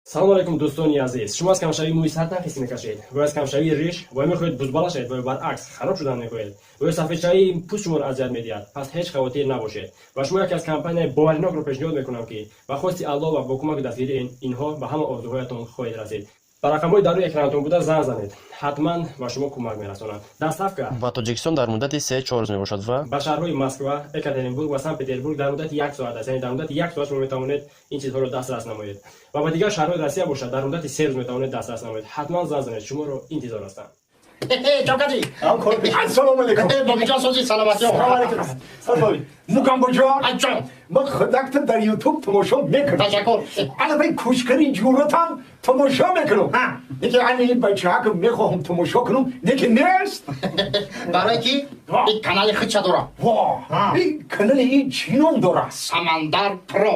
Салом алейкум, дӯстони азиз. Шумо аз камшавии мӯи сар танқис мекашед ва аз камшавии риш ва мехоҳед бузбала шавед ва баръакс хароб шудан мехоҳед ва ё сафедшавии пӯст шуморо азият медиҳад, пас ҳеҷ хавотир набошед ва шумо яке аз компанияи боваринокро пешниҳод мекунам, ки ба хости Аллоҳ ва бо кӯмаки дастгирии инҳо ба ҳама орзуҳоятон хоҳед расид. Ба рақамҳои дар рӯи экранатон буда занг занед, ҳатман ба шумо кӯмак мерасонанд. Доставка ба Тоҷикистон дар муддати 3-4 рӯз мебошад ва ба шаҳрҳои Москва, Екатеринбург ва Санкт Петербург дар муддати як соат аст, яъне дар муддати як соат шумо метавонед ин чизҳоро дастрас намоед ва ба дигар шаҳрҳои Россия бошад, дар муддати 3 рӯз метавонед дастрас намоед. Ҳатман занг занед, шуморо интизор ҳастам. Чокади. Ассалому алейкум. Бобиҷон, сози, саломатиё? Салом алейкум. Салом. Мукамбоҷон. Аҷон. Ман худакта дар Ютуб тамошо мекунам. Ташаккур. Албай кушкари ҷуръатам тамошо мекунам. Неки ани ин бачаҳака мехоҳам тамошо кунам, неки нест. Барое ки ин канали худша дорам. Во, ин канали ин чӣ ном дорад? Самандар Про.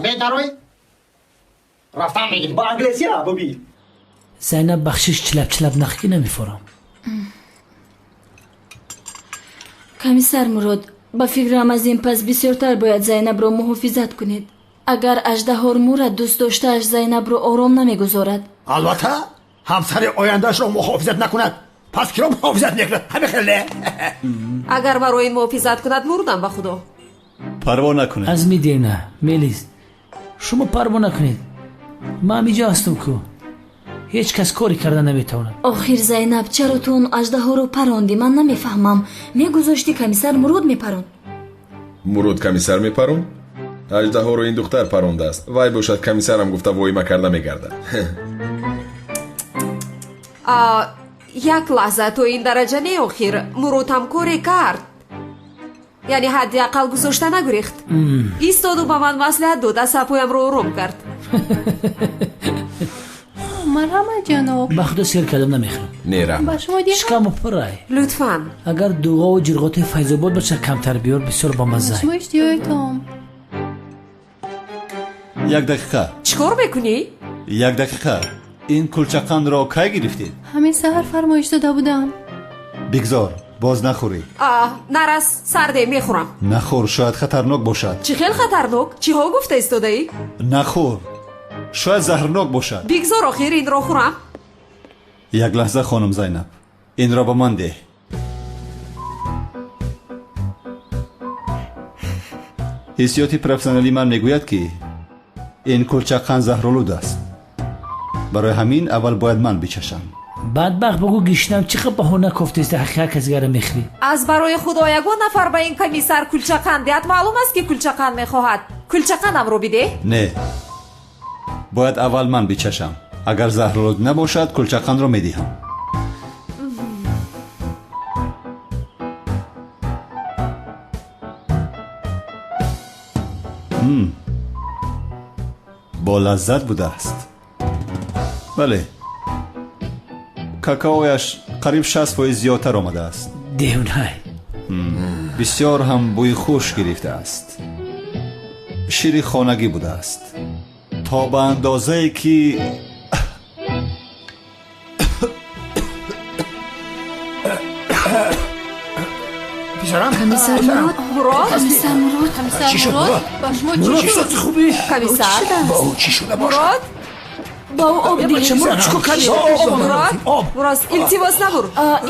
Медарои, рафтан мегирӣ. Ба англисия, боби. Зайнаб, бахшиш, чилаб-чилаб нахки намефорам. Комиссар Мурод, ба фикрам, аз ин пас бисёртар бояд Зайнабро муҳофизат кунед. Агар аждаҳор мурад, дӯст доштааш Зайнабро ором намегузорад. Албатта, ҳамсари ояндаашро муҳофизат накунад, пас киро муҳофизат мекунад? Ҳамин хел не? Агар маро ин муҳофизат кунад, мурдам, ба худо. Парво накунед. Аз ми дерна мелис, шумо парво накунед, ман ҳамиҷо ҳастам ку, ҳеҷ кас коре карда наметавонад. Охир, Зайнаб, чаро ту он аждаҳоро парондӣ? Ман намефаҳмам. Мегузоштӣ, комиссар Мурод мепаронд. Мурод комиссар мепаронд? Аждаҳоро ин духтар парондааст. Вай бошад, комиссарам гуфта воима карда мегардад. Як лаҳза, то ин дараҷа не. Охир Мурод ҳам коре кард, яъне ҳадди ақал гузошта нагурехт, истоду ба ман маслиҳат дод, асабҳоямро ором кард. Марҳамат, ҷаноб. Ба худо, сер кардам, намехӯрам. Не, раҳмат. Ба шумо диҳам? Шикаму пурай. Лутфан. Агар дуғову ҷирғоти Файзобод бошад, камтар биёр, бисёр бамазза. Шумо иштиҳоятон. Як дақиқа. Чӣ кор мекунӣ? Як дақиқа, ин кулчақандро кай гирифтед? Ҳамин саҳар фармоиш дода будам. Бигзор, боз нахӯрӣ. Нарас, сарде, мехӯрам. Нахӯр, шояд хатарнок бошад. Чӣ хел хатарнок? Чиҳо гуфта истодаӣ? Нахӯр, шояд заҳрнок бошад. Бигзор, охир инро хӯрам. Як лаҳза, хонум Зайнаб, инро ба ман деҳ. Ҳиссиёти профессионалии ман мегӯяд, ки ин кулчақанд заҳролуд аст. Барои ҳамин аввал бояд ман бичашам. Бадбахт, бугӯ, гишнам, чӣ қад баҳона кофтеста, ҳақиқат касигара мехӯрӣ. Аз барои худо, ягон нафар ба ин комиссар кулчақанд диҳад, маълум аст, ки кулчақанд мехоҳад. Кулчақандамро бидеҳ. Не, бояд аввал ман бичашам. Агар заҳролуд набошад, кулчақандро медиҳам. Бо лаззат будааст. Бале, какаояш қариб 60% зиёдтар омадааст. Девнай. Бисёр ҳам бӯи хуш гирифтааст. Шири хонагӣ будааст, то ба андозае ки писарам. Комиссар Мурод. Мурод. Комиссар Мурод. Комиссар Чӣ шуд, Мурод, Мурод? ба шумо чӣ Мурод, чӣ шуд? шуд, хубӣ? Комиссар. Ба ӯ чӣ шуда бошад? Мурод. Ба ӯ об Бача, диҳед. Мурод, чӣ кор кардӣ? Об. Мурод. Об. Мурод, илтимос, набур.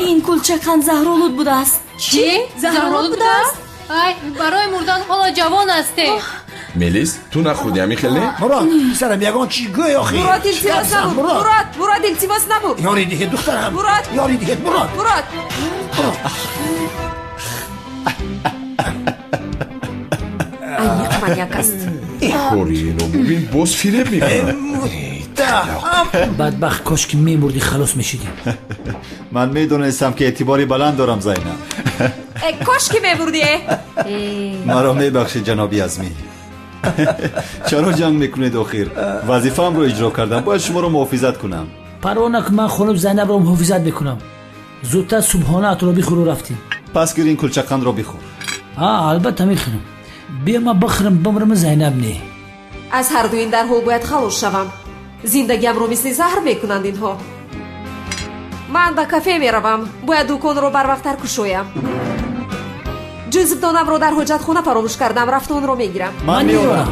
Ин кулчақанд заҳролуд будааст. Чӣ, заҳролуд будааст? Ай, барои мурдан ҳоло ҷавон ҳастед. Мелис, ту нахӯрдӣ, ҳамин хел не? Мурод, писарам, ягон чӣ гӯй охир. Мурод, илтимос, набур. Мурод. Мурод, Мурод, илтимос, набур. Ёри диҳед, духтарам. Мурод. Ёри диҳед, Мурод. Мурод. Аниқ маньяк аст. Кори ино бубин, боз фиреб мекунад. Бадбахт, кош ки мемурдӣ, халос мешидӣ. Ман медонистам, ки эътибори баланд дорам, Зайнаб. Э, кош ки мебурдӣ. Маро мебахшед, ҷаноби Азмӣ. Чаро ҷанг мекунед? Охир вазифаамро иҷро кардам, бояд шуморо муҳофизат кунам. Парво накун, ман хонум Зайнабро муҳофизат мекунам. Зудтар субҳонаатро бихӯру рафтем. Пас гир, ин кулчақандро бихӯр. А, албатта мехӯрам. Биё, ман бихӯрам, бимрам, Зайнаб не. Аз ҳарду ин дарҳол бояд халос шавам. Зиндагиамро мисли заҳр мекунанд инҳо. Ман ба кафе меравам, бояд дуконро барвақттар кушоям. Ҷузвдонамро дар ҳоҷатхона фаромӯш кардам, рафта онро мегирам. Ман меорам.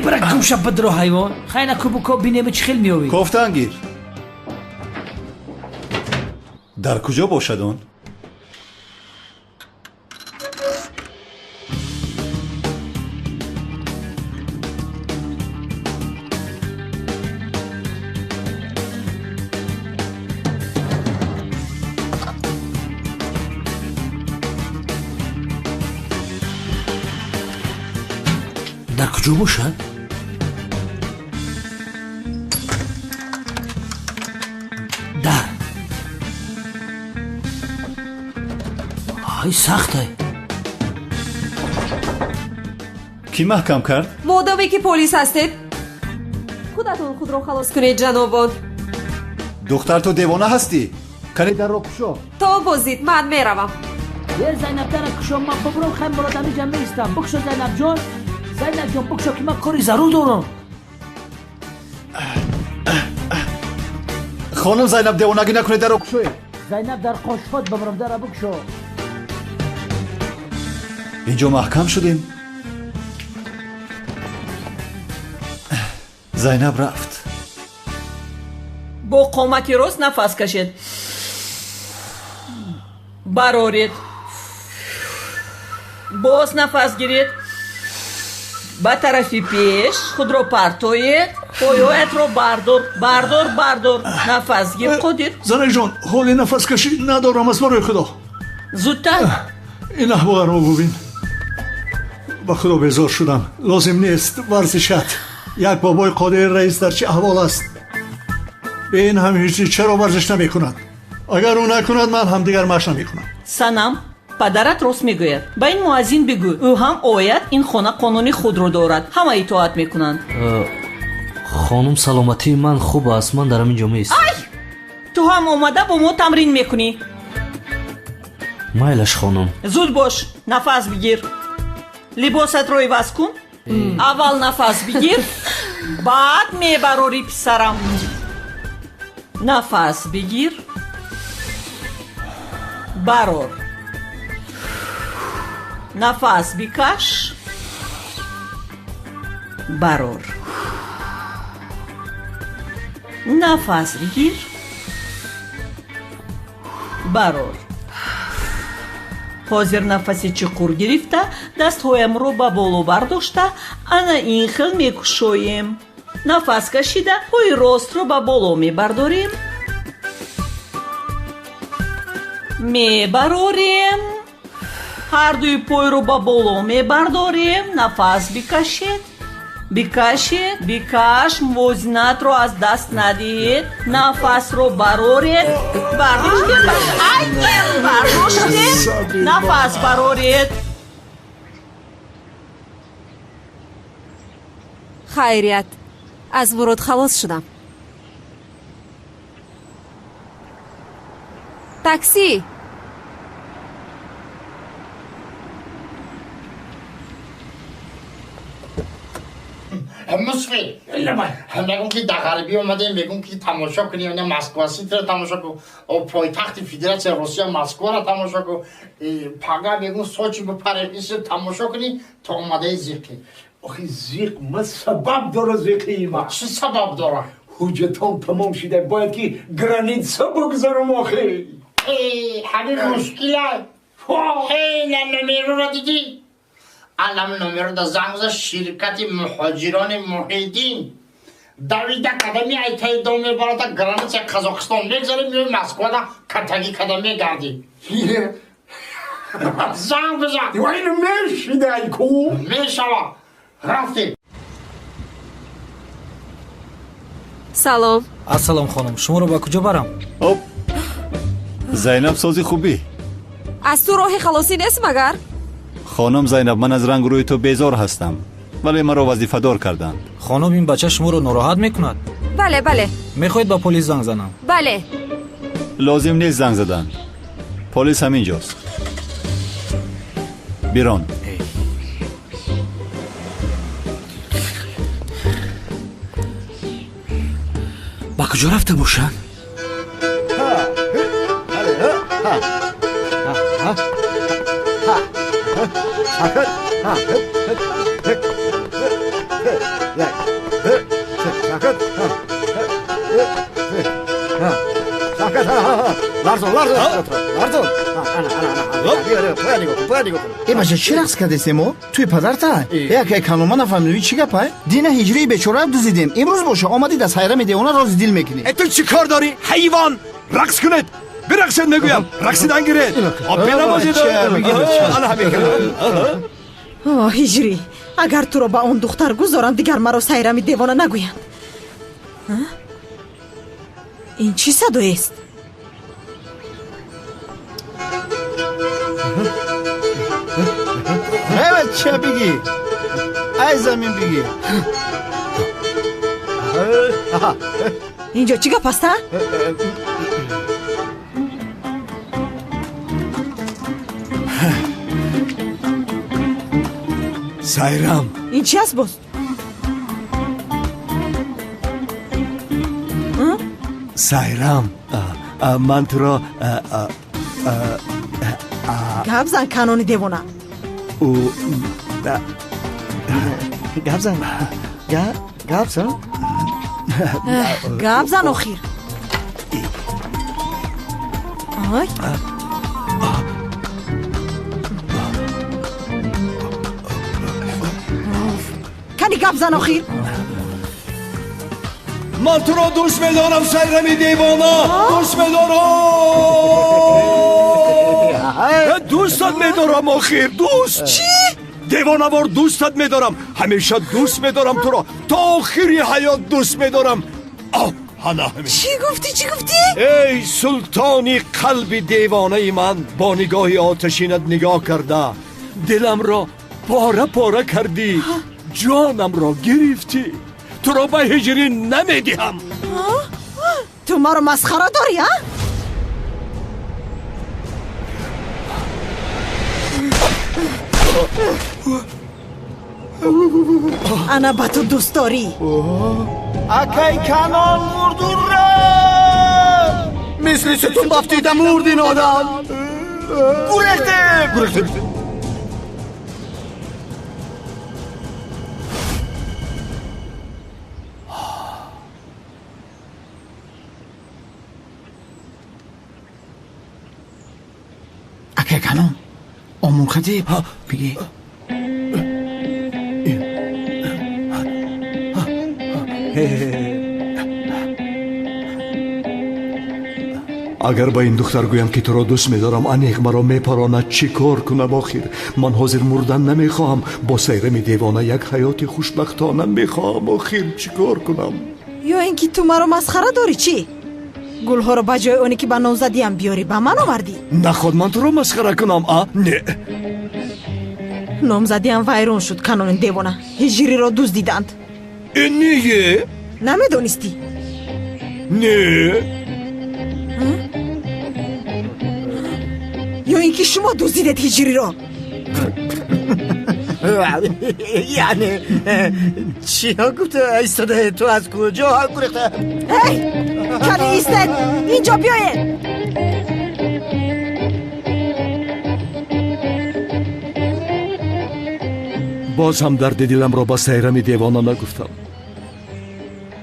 Бара гумша бадро ҳайвон. Хайна кубуко бинем чӣ хел меёвӣ. Кофтан гир. Дар куҷо бошад он? Дар куҷо бошад? Дар. Ай, сахтай. Кӣ маҳкам кард? Модоме ки полис ҳастед, худатон худро халос кунед, ҷанобон. Духтар, ту девона ҳастӣ? Кани дарро кушо. То бозид, ман меравам. Е, Зайнаб, дара кушо, ман бубурам, хай Мурод ҳамиҷа меистам. Бикушо, Зайнаб ҷон. Зайнаб ҷон, бикушо, ки ман кори зарур дорам. Хонум Зайнаб, девонагӣ накунед, дарро кушоед. Зайнаб, дар қошфот бимирам, дара бикушо. Инҷо маҳкам шудем. Зайнаб рафт. Бо қомати рост нафас кашед, бароред, боз нафас гиред, ба тарафи пеш худро партоед, пойҳоятро бардор, бардор, бардор, нафас гир, Қодир. Занакҷон, ҳоли нафаскашӣ надорам, аз барои Худо. Зудтар. Ин аҳволаро бубин. Ба Худо, безор шудам. Лозим нест варзишат. Як бобои Қодир раис дар чӣ аҳвол аст? Бе ин ҳам ҳеҷ чаро варзиш намекунад? Агар ӯ накунад, ман ҳам дигар машқ намекунам. Санам, падарат рост мегӯяд. Ба ин муаззин бигӯ, ӯ ҳам ояд. Ин хона қонуни худро дорад, ҳама итоат мекунанд. Хонум, саломатии ман хуб аст, ман дар ҳамин ҷо меистам. Ай, ту ҳам омада бо мо тамрин мекунӣ. Майлаш, хонум. Зуд бош, нафас бигир, либосатро иваз кун. Аввал нафас бигир, баъд мебарорӣ. Писарам, нафас бигир, барор, нафас бикаш, барор, нафас бигир, барор. Ҳозир нафаси чуқур гирифта, дастҳоямро ба боло бардошта, ана ин хел мекушоем. Нафас кашида, пои ростро ба боло мебардорем, мебарорем, ҳардуи пойро ба боло мебардорем. Нафас бикашед, бикашед, бикаш, мувозинатро аз даст надиҳед. Нафасро бароред. Бардоштем, ай, бардоштем, нафас бароред. Хайрият, аз Мурод халос шудам. Такси! Мусфи, мегум, ки дар ғарбӣ омадем, мегум, ки тамошо кунӣ, ина Москва Ситиро тамошо кун, пойтахти Федератсияи Русия Москваро тамошо кун, пага мегум, Сочи бипарем, исо тамошо кунӣ, то омадаи зиқӣ. Охи, зиқ ма сабаб дора, зиқии ма. Чӣ сабаб дора? Ҳуҷҷатон тамом шуда, бояд ки граница бигзарам охи. Ҳамин мушкила. На номероро дидӣ? Алам номеро да занг зад ширкати муҳоҷирони Муҳиддин. Давида кадами айтаи дом мебарада, граница Қазоқистон мегзарем, меои Москвада катагӣ када мегардӣ. Занг бизан. Ин мешидай ку? Мешава. Рафтем. Салом. Ассалом, хонум, шуморо ба куҷо барам? Оп, Зайнаб, сози хубӣ? Аз ту роҳи халосӣ нест магар? Хонум Зайнаб, ман аз рангу рӯи ту безор ҳастам, вале маро вазифадор карданд. Хонум, ин бача шуморо нороҳат мекунад? Бале, бале. Мехоҳед ба полис занг занам? Бале. Лозим нест занг задан, полис ҳамин ҷост. Бирон. Ба куҷо рафта бошанд? Ларзон, ларзон, ларзон. Э бача, чӣ рақс кардесемо? Туи падарта? Якай канома нафаҳмидӣ чӣ гапай? Дина ҳиҷрии бечора дузидем. Имрӯз боша омадӣ да сайрами девона рози дил мекунӣ. Э ту чӣ кор дорӣ? Ҳайвон! Рақс кунед! Бирақсед мегӯям! Рақсидан гиред! Бенавозед! Ана ҳамин. О, ҳиҷрӣ, агар туро ба он духтар гузорам, дигар маро сайрами девона нагӯянд. Ин чӣ садоест? Э бача, бигӣ. Ай замин бигӣ. Инҷо чӣ гап аст, а? Сайрам. Ин чӣ аст боз? Сайрам, ман туро гап зан, канони девона. Гап зан. Гап зан. Гап зан охир. Ай. Кани гап зан охир. Ман туро дӯст медорам, сайрами девона, дӯст медорам, дӯстат медорам охир, дӯст. Чӣ? Девонавор дӯстат медорам, ҳамеша дӯст медорам туро, то охири ҳаёт дӯст медорам. Ҳана ҳамин. Чӣ гуфтӣ, чӣ гуфтӣ? Эй султони қалби девонаи ман, бо нигоҳи оташинат нигоҳ карда диламро пора пора кардӣ, ҷонамро гирифтӣ. Туро ба ҳиҷрӣ намедиҳам. Ту маро масхара дорӣ, а? Ана ба ту дӯстдорӣ. Акай канон мурду рафт. Мисли сутун бафтида мурд ин одам. Гурехтем! Гурехтем! Акай канон, омурхатиб бигӣ. Агар ба ин духтар гӯям, ки туро дӯст медорам, аниқ маро мепаронад. Чӣ кор кунам охир? Ман ҳозир мурдан намехоҳам. Бо сайрами девона як ҳаёти хушбахтона мехоҳам. Охир чӣ кор кунам? Ё ин ки ту маро масхара дорӣ, чӣ? Гулҳоро ба ҷои оне ки ба номзадиам биёрӣ, ба ман овардӣ? Наход ман туро масхара кунам, а? Не. Номзадиам вайрон шуд, канони девона. Ҳиҷриро дуздиданд. Э, не. Намедонистӣ? Не. Ё ин ки шумо дуздидед ҳиҷриро? Яъне чиҳо гуфта истода, ту аз куҷо гурехта? Эй, кани истед, инҷо биёед. Боз ҳам дарди диламро ба сайрами девона нагуфтам.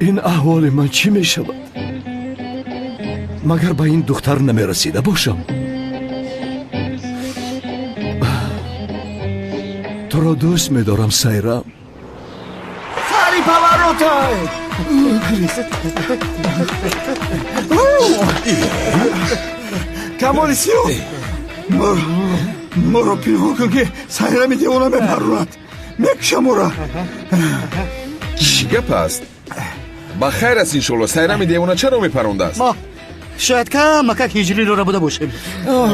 Ин аҳволи ман чӣ мешавад? Магар ба ин духтар намерасида бошам? Туро дӯст медорам, сайрам. Сари поворотай! Камоли сиёҳ, моро пинҳон кун, ки сайрами девона мепарронад, мекушам ӯра. Чӣ гап аст? Ба хайр аст, иншолло. Сайрами девона чаро мепарондааст? Мо шояд камакак ҳиҷриро рабуда бошем.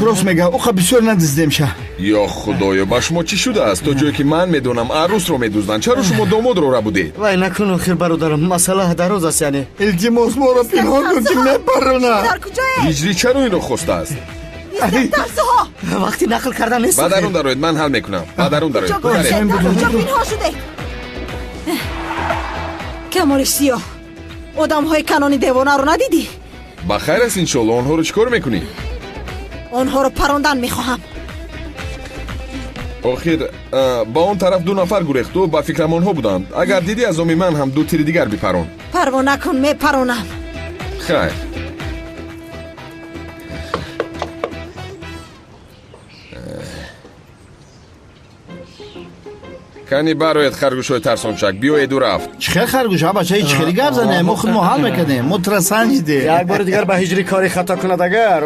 Рост мегӯям, уқа бисёр надиздемша. Ё худоё, ба шумо чӣ шудааст? То ҷое ки ман медонам, арӯсро медузданд. Чаро шумо домодро рабудед? Вай накун охир, бародарам, масъала дароз аст яъне. Илтимос, моро пинҳон кун, ки мепарронад. Ҳиҷрӣ чаро инро хостааст? Вақти нақл кардан нест. Ба дарун дароед, ман ҳал мекунам. Ба дарун дароед. Куҷо пинҳон шудед? Камоли сиёҳ, одамҳои канони девонаро надидӣ? Ба хайр аст, иншолло. Онҳоро чӣ кор мекунӣ? Онҳоро парондан мехоҳам. Охир ба он тараф ду нафар гурехту, ба фикрам онҳо буданд. Агар дидӣ, аз оми ман ҳам ду тири дигар бипарон. Парво накун, мепаронам. Хайр. Кани бароед, харгӯшҳои тарсончак, биёеду рафт. Чӣ хел харгӯш, а бача? Чӣ хели гап занем? Мо худ мо ҳал мекардем, мо тура санҷидем. Як бори дигар ба ҳиҷри кори хато кунад, агар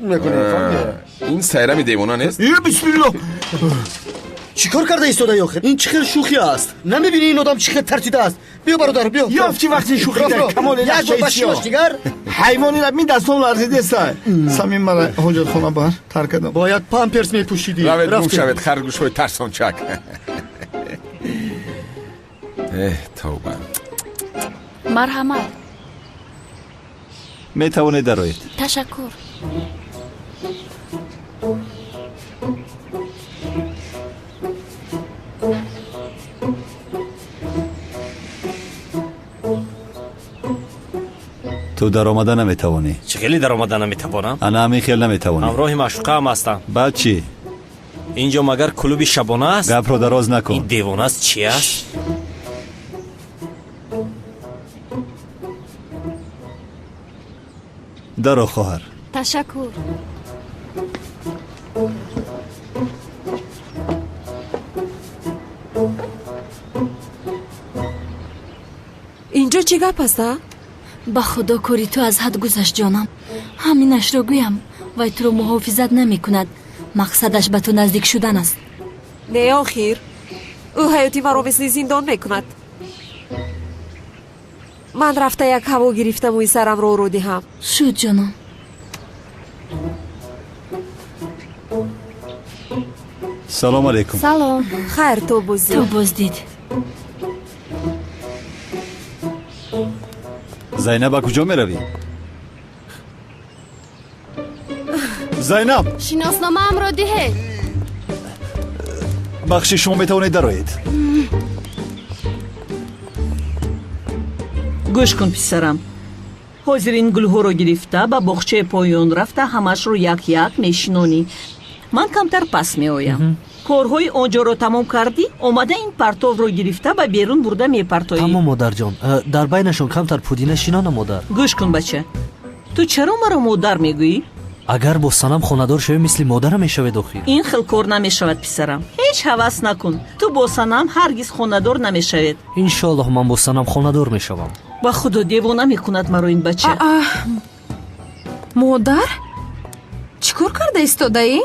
мекунем. Ин сайрами девона нест? Е, бисмилло! Чӣ кор карда истодаи охир? Ин чӣ хел шӯхӣ аст? Намебинӣ, ин одам чӣ хел тарсидааст? Биё, бародар, биё. Ёфти вақти шӯхӣ дар камоли Як бор ба шинос дигар. Ҳайвони раб, мин дастом ларзидеста. Самим, мара ҳоҷатхона бар, тар кардам. Бояд памперс мепӯшидӣ. Равед, гум шавед, харгӯшҳои тарсончак. Эҳ, тавба! Марҳамат. Метавонед дароед. Ташаккур. Ту даромада наметавонӣ. Чӣ хеле даромада наметавонам? Ана ҳамин хел наметавонӣ. Ҳамроҳи маъшуқаам ҳастам. Баъд чӣ? Инҷо магар клуби шабона аст? Гапро дароз накун. Ин девонааст, чи аст? Даро, хоҳар. Ташаккур. Инҷо чӣ гап аст, а? Ба худо, кори ту аз ҳад гузашт, ҷонам. Ҳаминашро гӯям, вай туро муҳофизат намекунад, мақсадаш ба ту наздик шудан аст. Не, охир ӯ ҳаёти маро мисли зиндон мекунад. Ман рафта як ҳаво гирифта мӯи сарамро ӯро диҳам. Шуд, ҷонам. Салом алейкум. Салом. Хайр, то боздид. То боздид. Зайнаб, ба куҷо меравӣ? Зайнаб! Шиносномаамро диҳед. Бахши, шумо метавонед дароед. Гӯш кун, писарам, ҳозир ин гулҳоро гирифта ба боғчаи поён рафта, ҳамашро як як мешинонӣ. Ман камтар пас меоям. Корҳои он ҷоро тамом кардӣ, омада ин партовро гирифта ба берун бурда мепартоӣ. Тамом, модарҷон. Дар байнашон камтар пудина шинона, модар. Гӯш кун, бача, ту чаро маро модар мегӯӣ? Агар бо санам хонадор шавӣ, мисли модарам мешавед охир. Ин хел кор намешавад, писарам. Ҳеҷ ҳавас накун, ту бо санам ҳаргиз хонадор намешавед. Иншоаллоҳ, ман бо санам хонадор мешавам. Ба худо, девона мекунад маро ин бача. Модар, чӣ кор карда истодаӣ?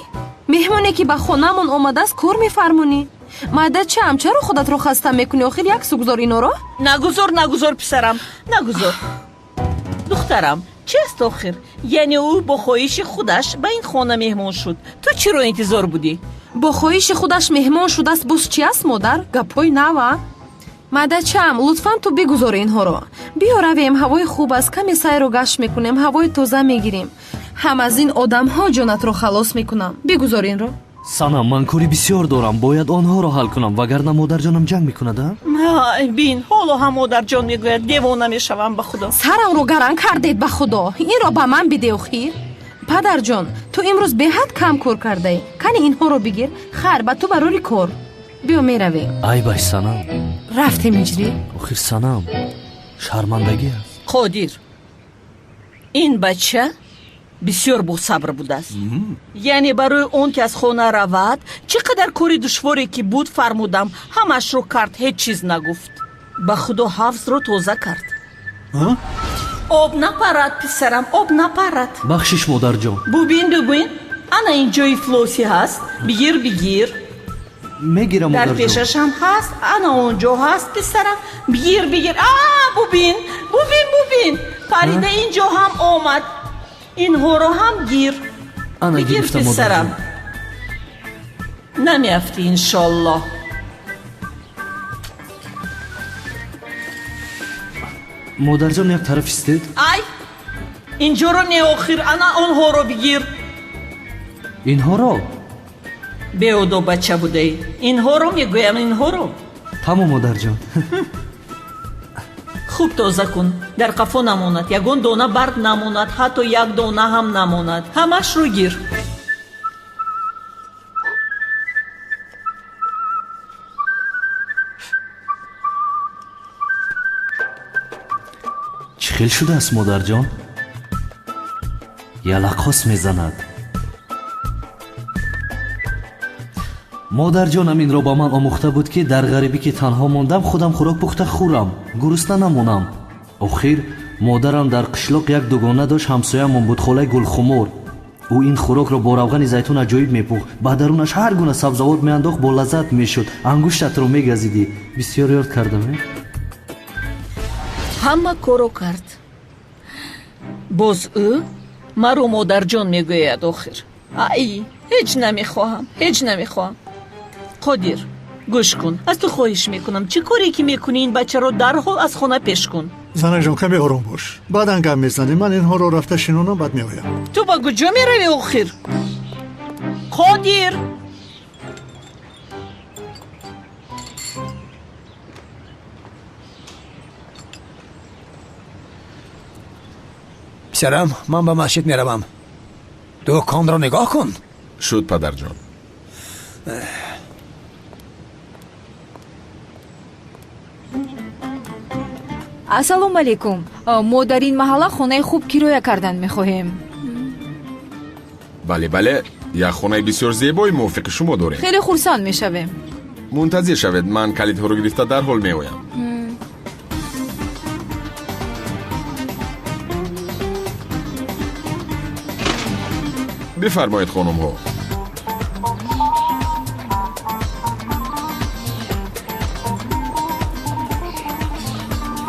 Меҳмоне ки ба хонаамон омадааст, кор мефармонӣ. Майдачаам, чаро худатро хаста мекунӣ? Охир як су гузор иноро. Нагузор, нагузор, писарам, нагузор. Духтарам, чи аст охир? Яъне ӯ бо хоҳиши худаш ба ин хона меҳмон шуд. Ту чиро интизор будӣ? Бо хоҳиши худаш меҳмон шудааст, боз чи аст, модар? Гапҳои нава. Майдачаам, лутфан ту бигузор инҳоро. Биё равем, ҳавои хуб аст, каме сайру гашт мекунем, ҳавои тоза мегирем. Ҳам аз ин одамҳо ҷонатро халос мекунам. Бигузор инро. Санам, ман кори бисёр дорам, бояд онҳоро ҳал кунам, вагарна модарҷонам ҷанг мекунад, а? Бин, ҳоло ҳам модарҷон мегӯяд. Девона мешавам, ба худо. Сарамро гаран кардед, ба худо. Инро ба ман биде охир. Падарҷон, ту имрӯз беҳад кам кор кардаӣ. Кани инҳоро бигир. Хайр, ба ту барори кор. Биё, меравем. Айбаш, санам. Рафтем, иҷрӣ. Охир, санам, шармандагӣ аст. Қодир, ин бача бисёр босабр будааст. Яъне барои он ки аз хона равад, чӣ қадар кори душворе ки буд, фармудам, ҳамашро кард, ҳеҷ чиз нагуфт. Ба худо, ҳавзро тоза кард. Об напарад, писарам, об напарад. Бахшиш, модарҷон. Бубин, бубин, ана ин ҷои флоси ҳаст, бигир, бигир. Мегирам. Дар пешашам ҳаст, ана он ҷо ҳаст, писарам, бигир, бигир. А, бубин, бубин, бубин, парида ин ҷо ҳам омад. Инҳоро ҳам гир. Ана. Бигир. Гирифтам. Писарам, намеафтӣ, иншоллоҳ. Модарҷон, як тараф истед. Ай, инҷоро не, охир, ана онҳоро бигир. Инҳоро? Беодоб бача будаӣ. Инҳоро мегӯям, инҳоро. Тамом, модарҷон. Хуб тоза кун, дар қафо намонад, ягон дона барг намонад, ҳатто як дона ҳам намонад. Ҳамашро гир. Чӣ хел шудааст, модарҷон? Ялақос мезанад. Модарҷонам инро ба ман омӯхта буд, ки дар ғарибӣ ки танҳо мондам, худам хӯрок пухта хӯрам, гурусна намонам. Охир модарам дар қишлоқ як дугона дошт, ҳамсоямон буд, холаи Гулхумор. Ӯ ин хӯрокро бо равғани зайтун аҷоиб мепухт, ба дарунаш ҳар гуна сабзавот меандохт, бо лаззат мешуд, ангуштатро мегазидӣ. Бисёр ёд кардам. Ҳама корро кард. Боз ӯ маро модарҷон мегӯяд. Охир ай, ҳеҷ намехоҳам, ҳеҷ намехоҳам. Қодир, гӯш кун, аз ту хоҳиш мекунам, чӣ коре ки мекунӣ, ин бачаро дарҳол аз хона пеш кун. Занаҷон, каме ором бош, баъдан гап мезанем. Ман инҳоро рафта шинонам, баъд меоям. Ту ба куҷо меравӣ охир? Қодир! Писарам, ман ба масҷид меравам, дуконро нигоҳ кун. Шуд, падарҷон. Ассалому алайкум. Мо дар ин маҳалла хонаи хуб кироя кардан мехоҳем. Бале, бале, як хонаи бисёр зебои мувофиқи шумо дорем. Хеле хурсанд мешавем. Мунтазир шавед, ман калидҳоро гирифта дарҳол меоям. Бифармоед, хонумҳо.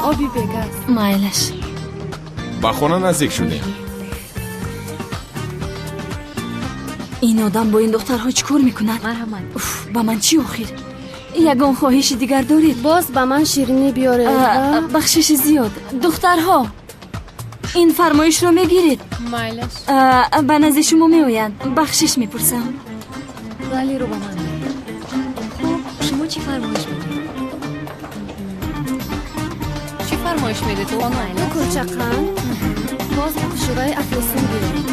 Оби бегаз. Майлаш. Ба хона наздик шудем. Ин одам бо ин духтарҳо чӣ кор мекунад? Марҳамат. Уф, ба ман чӣ охир? Ягон хоҳиши дигар доред? Боз ба ман ширинӣ биёред. Бахшиши зиёд. Духтарҳо, ин фармоишро мегиред? Майлаш. Ба назди шумо меоянд. Бахшиш мепурсам. Лалиро ба ман диҳед. Хуб, шумо чӣ фармоиш медиҳед? Чӣ фармоиш медиҳед? Ду кулча қанд, боз шӯраи афлесун биёред.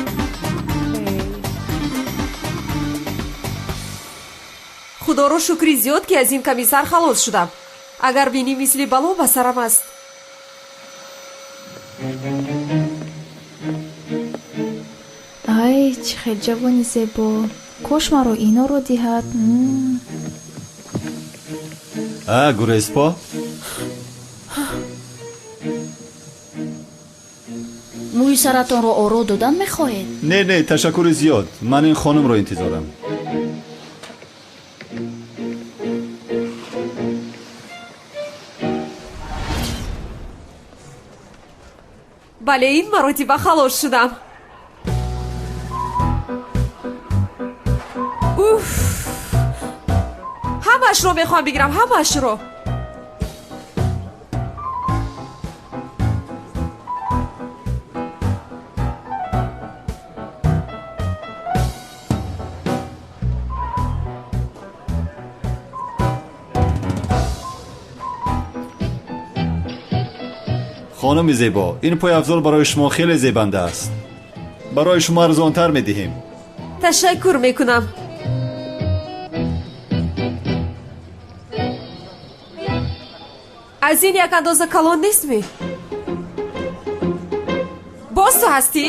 Худоро шукри зиёд, ки аз ин комиссар халос шудам. Агар бинӣ, мисли бало ба сарам аст. Ай, чӣ хел ҷавони зебо! Кош маро иноро диҳад. А, гуреспо? Мӯи саратонро оро додан мехоҳед? Не, не, ташаккури зиёд, ман ин хонумро интизорам. Бале, ин маротиба халос шудам. Уф, ҳамаашро мехоҳам бигирам, ҳамаашро. Хонуми зебо, ин пойафзол барои шумо хеле зебанда аст. Барои шумо арзонтар медиҳем. Ташаккур мекунам. Аз ин як андоза калон нестми? Боз ту ҳастӣ?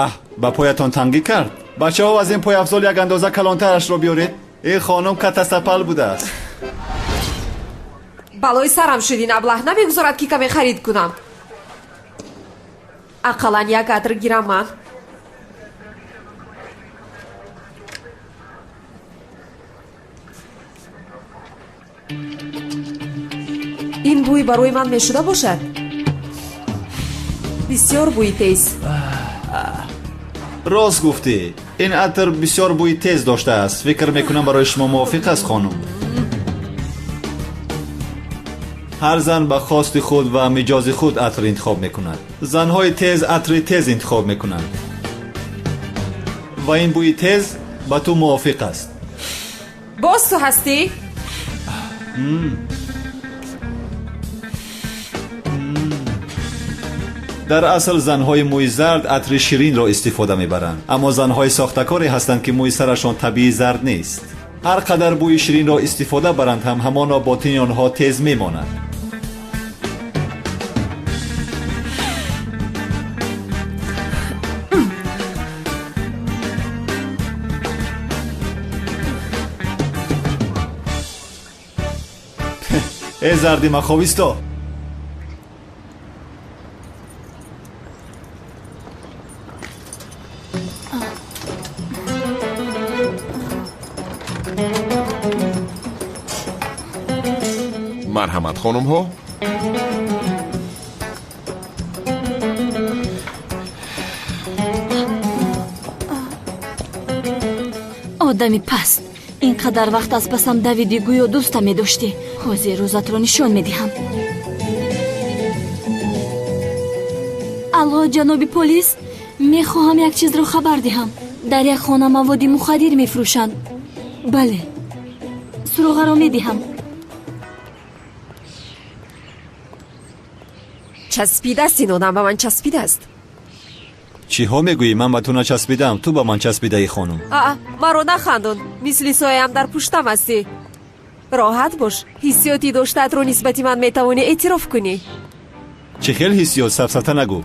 Аҳ, ба поятон тангӣ кард. Бачаҳо, аз ин пойафзол як андоза калонтарашро биёред. Ин хонум катасапал будааст. Балои сарам шуд, ин аблаҳ намегузорад, ки каме харид кунам. Ақаллан як атр гирам ман. Ин бӯй барои ман мешуда бошад? Бисёр бӯи тез. Рост гуфтӣ, ин атр бисёр бӯи тез доштааст. Фикр мекунам, барои шумо мувофиқ аст, хонум. Ҳар зан ба хости худ ва миҷози худ атр интихоб мекунад. Занҳои тез атри тез интихоб мекунанд ва ин бӯи тез ба ту мувофиқ аст. Боз ту ҳастӣ? Дар асл занҳои мӯи зард атри ширинро истифода мебаранд, аммо занҳои сохтакоре ҳастанд, ки мӯи сарашон табиӣ зард нест. Ҳар қадар бӯи ширинро истифода баранд ҳам, ҳамоно ботини онҳо тез мемонад. Э зарди ман, хобисто. Марҳамат, хонумҳо. Одами паст, ин қадар вақт аз пасам давидӣ, гӯё дӯста медоштӣ. Ҳозир рӯзатро нишон медиҳам. Алло, ҷаноби полис, мехоҳам як чизро хабар диҳам. Дар як хона маводи мухаддир мефурӯшанд. Бале, суроғаро медиҳам. Часпидааст ин одам, ба ман часпидааст. Чиҳо мегӯӣ? Ман ба ту начаспидаам, ту ба ман часпидаӣ, хонум. Аа, маро нахандон, мисли сояам дар пуштам ҳастӣ. Роҳат бош, ҳиссиёти доштаатро нисбати ман метавонӣ эътироф кунӣ. Чӣ хел ҳиссиёт? Сафсата нагӯ.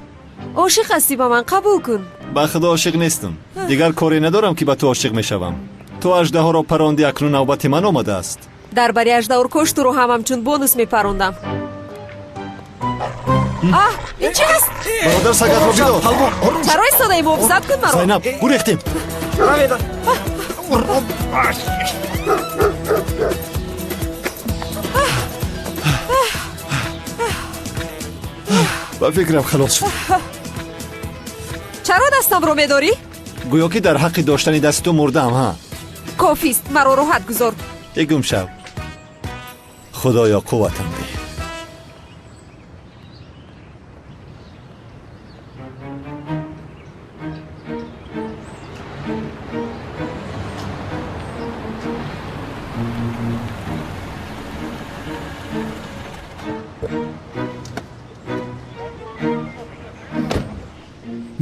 Ошиқ ҳастӣ ба ман, қабул кун. Ба худо ошиқ нестам. Дигар коре надорам, ки ба ту ошиқ мешавам. Ту аждаҳоро паронди, акнун навбати ман омадааст. Дар бари аждаҳоркош туро ҳам ҳамчун бонус мепарондам. Аҳ, ин чи аст? Бародар, сагатро бидор. Чаро истодаи? Муҳофизат кун маро. Зайнаб, гурехтем. Ба фикрам, халос шуд. Чаро дастамро медорӣ? Гӯё ки дар ҳаққи доштани дасти ту мурдаам, ҳа. Кофист, маро роҳат гузор. Э, гум шав. Худоё, қувватам деҳ.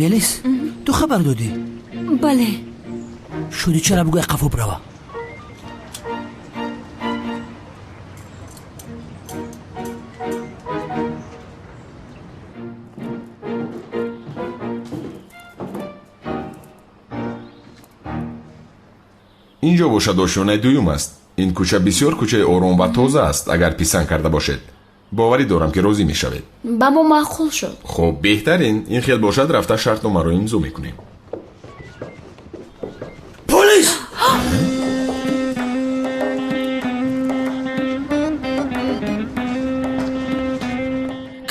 Мелис, ту хабар додӣ? Бале. Шуди, чара бугӯй, қафо бирава. Инҷо бошад ошёнаи дуюм аст. Ин кӯча бисёр кӯчаи ором ва тоза аст. Агар писанд карда бошед, боварӣ дорам, ки розӣ мешавед. Ба мо маъқул шуд. Хуб, беҳтарин. Ин хел бошад, рафта шартномаро имзо мекунем. Полис!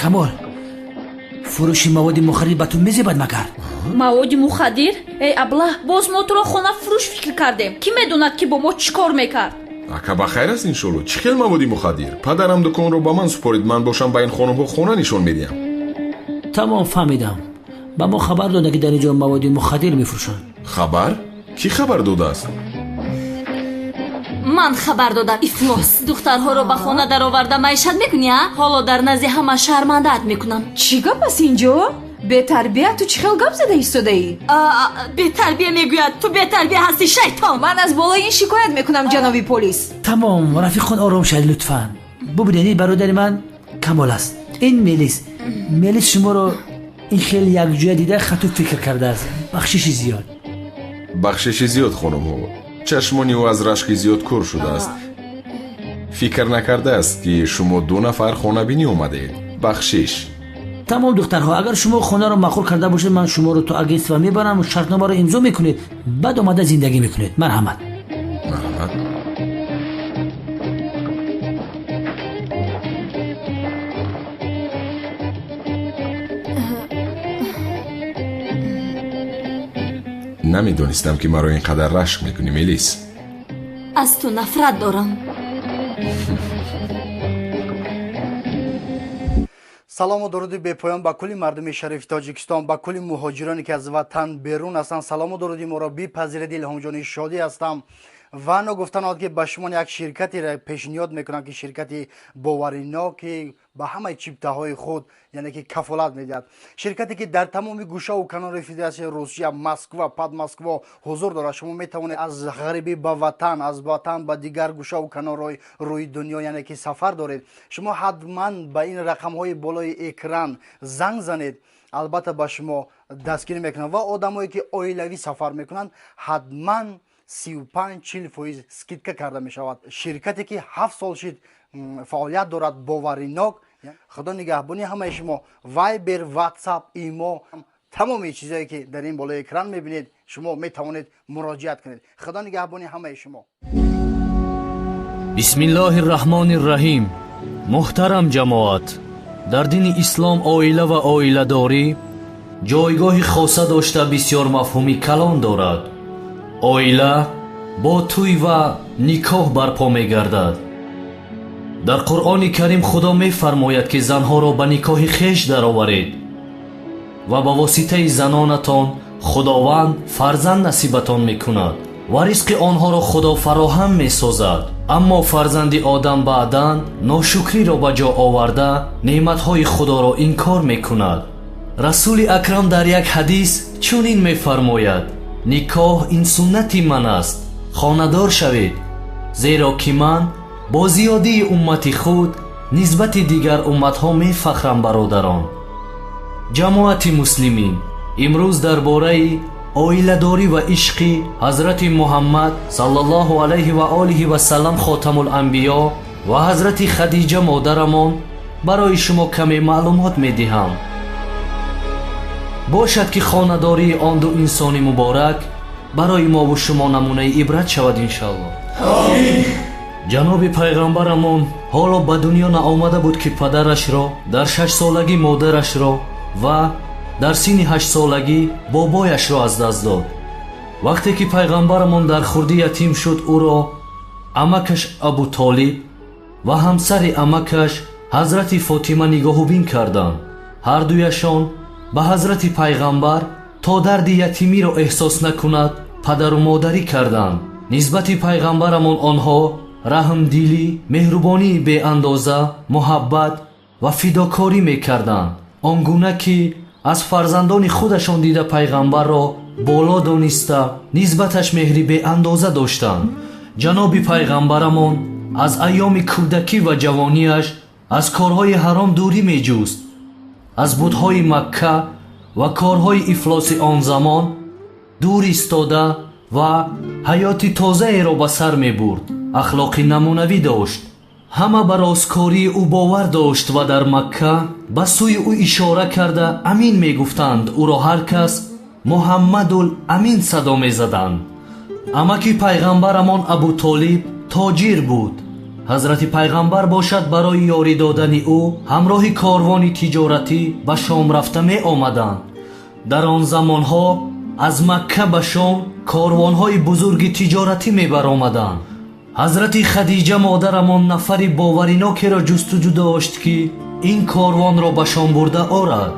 Камол, фурӯши маводи мухаддир ба ту мезебад магар? Маводи мухаддир? Эй аблаҳ, боз мо туро хонафурӯш фикр кардем. Кӣ медонад, ки бо мо чӣ кор мекард? Ака, ба хайр аст, иншолло. Чӣ хел маводи мухаддир? Падарам дуконро ба ман супорид, ман бошам ба ин хонумҳо хона нишон медиҳам. Тамом, фаҳмидам. Ба мо хабар дода, ки дар ин ҷо маводи мухаддир мефурӯшанд. Хабар? Кӣ хабар додааст? Ман хабар додам, ифлос. Духтарҳоро ба хона дароварда маишат мекунӣ, а? Ҳоло дар назди ҳама шармандаат мекунам. Чӣ гап аст инҷо? Бетарбия, ту чӣ хел гап зада истодаӣ? Бетарбия мегӯяд. Ту бетарбия ҳастӣ, шайтон. Ман аз болои ин шикоят мекунам, ҷаноби полис. Тамом, рафиқон, ором шавед, лутфан. Бубинед, ин бародари ман Камол аст, ин Мелис. Мелис шуморо ин хел якҷоя дида хато фикр кардааст. Бахшиши зиёд. Бахшиши зиёд, хонумҳо. Чашмони ӯ аз рашки зиёд кӯр шудааст, фикр накардааст, ки шумо ду нафар хонабинӣ омадаед. Бахшиш. Тамом, духтарҳо, агар шумо хонаро маъқул карда бошед, ман шуморо то агентство мебарам, шартномаро имзо мекунед, баъд омада зиндагӣ мекунед. Марҳамат. Марҳамат. Намедонистам, ки маро ин қадар рашк мекунӣ, Мелис. Аз ту нафрат дорам. Салому дуруди бепоён ба кулли мардуми шарифи Тоҷикистон, ба кулли муҳоҷироне, ки аз ватан берун ҳастанд. Салому дуруди моро бипазиред. Илҳомҷони Шодӣ ҳастам ва ногуфта наояд, ки ба шумо як ширкатеро пешниҳод мекунам, ки ширкати боваринок, ки ба ҳамаи чиптаҳои худ, яъне ки кафолат медиҳад, ширкате, ки дар тамоми гӯшаву канори Федератсияи Русия, Москва, Подмосква ҳузур дорад. Шумо метавонед аз ғарибӣ ба ватан, аз ватан ба дигар гӯшаву канорҳои рӯи дунё, яъне ки сафар доред. Шумо ҳатман ба ин рақамҳои болои экран занг занед, албатта ба шумо дастгирӣ мекунанд. Ва одамое, ки оилавӣ сафар мекунанд, ҳатман 35-40% скидка карда мешавад. Ширкате ки 7 сол шид фаъолият дорад, боваринок. Худо нигаҳбони ҳамаи шумо. Вайбер, Ватсап, Имо, тамоми чизое ки дар ин болои экран мебинед, шумо метавонед муроҷиат кунед. Худо нигаҳбони ҳамаи шумо. Бисмиллоҳи рраҳмони рраҳим. Муҳтарам ҷамоат, дар дини ислом оила ва оиладорӣ ҷойгоҳи хоса дошта, бисёр мафҳуми калон дорад. Оила бо тӯй ва никоҳ барпо мегардад. Дар Қуръони Карим Худо мефармояд, ки занҳоро ба никоҳи хеш дароваред ва ба воситаи занонатон Худованд фарзанд насибатон мекунад ва ризқи онҳоро Худо фароҳам месозад. Аммо фарзанди одам баъдан ношукриро ба ҷо оварда, неъматҳои Худоро инкор мекунад. Расули Акрам дар як ҳадис чунин мефармояд: никоҳ ин суннати ман аст, хонадор шавед, зеро ки ман бо зиёдии уммати худ нисбати дигар умматҳо мефахрам. Бародарон, ҷамоати муслимин, имрӯз дар бораи оиладорӣ ва ишқи ҳазрати Муҳаммад саллаллоҳу алайҳи ва олиҳи васаллам, хотамуланбиё, ва ҳазрати Хадиҷа модарамон барои шумо каме маълумот медиҳам. Бошад, ки хонадории он ду инсони муборак барои мову шумо намунаи ибрат шавад, иншаллоҳ. Ҷаноби пайғамбарамон ҳоло ба дунё наомада буд, ки падарашро дар 6-солагӣ, модарашро ва дар синни 8-солагӣ бобояшро аз даст дод. Вақте ки пайғамбарамон дар хурдӣ ятим шуд, ӯро амакаш Абутолиб ва ҳамсари амакаш ҳазрати Фотима нигоҳубин карданд. Ҳардуяшон ба ҳазрати пайғамбар то дарди ятимиро эҳсос накунад падару модарӣ карданд. Нисбати пайғамбарамон онҳо раҳмдилӣ, меҳрубонии беандоза, муҳаббат ва фидокорӣ мекарданд, он гуна ки аз фарзандони худашон дида, пайғамбарро боло дониста, нисбаташ меҳри беандоза доштанд. Ҷаноби пайғамбарамон аз айёми кӯдакӣ ва ҷавониаш аз корҳои ҳаром дурӣ меҷуст. Аз бутҳои Макка ва корҳои ифлоси он замон дур истода ва ҳаёти тозаеро ба сар мебурд. Ахлоқи намунавӣ дошт. Ҳама ба росткории ӯ бовар дошт ва дар Макка ба сӯи ӯ ишора карда Амин мегуфтанд. Ӯро ҳар кас Муҳаммадул Амин садо мезаданд. Амаки пайғамбарамон Абутолиб тоҷир буд. Ҳазрати пайғамбар бошад, барои ёрӣ додани ӯ ҳамроҳи корвони тиҷоратӣ ба Шом рафта меомаданд. Дар он замонҳо аз Макка ба Шом корвонҳои бузурги тиҷоратӣ мебаромаданд. Ҳазрати Хадиҷа модарамон нафари боваринокеро ҷустуҷӯ дошт, ки ин корвонро ба Шом бурда орад.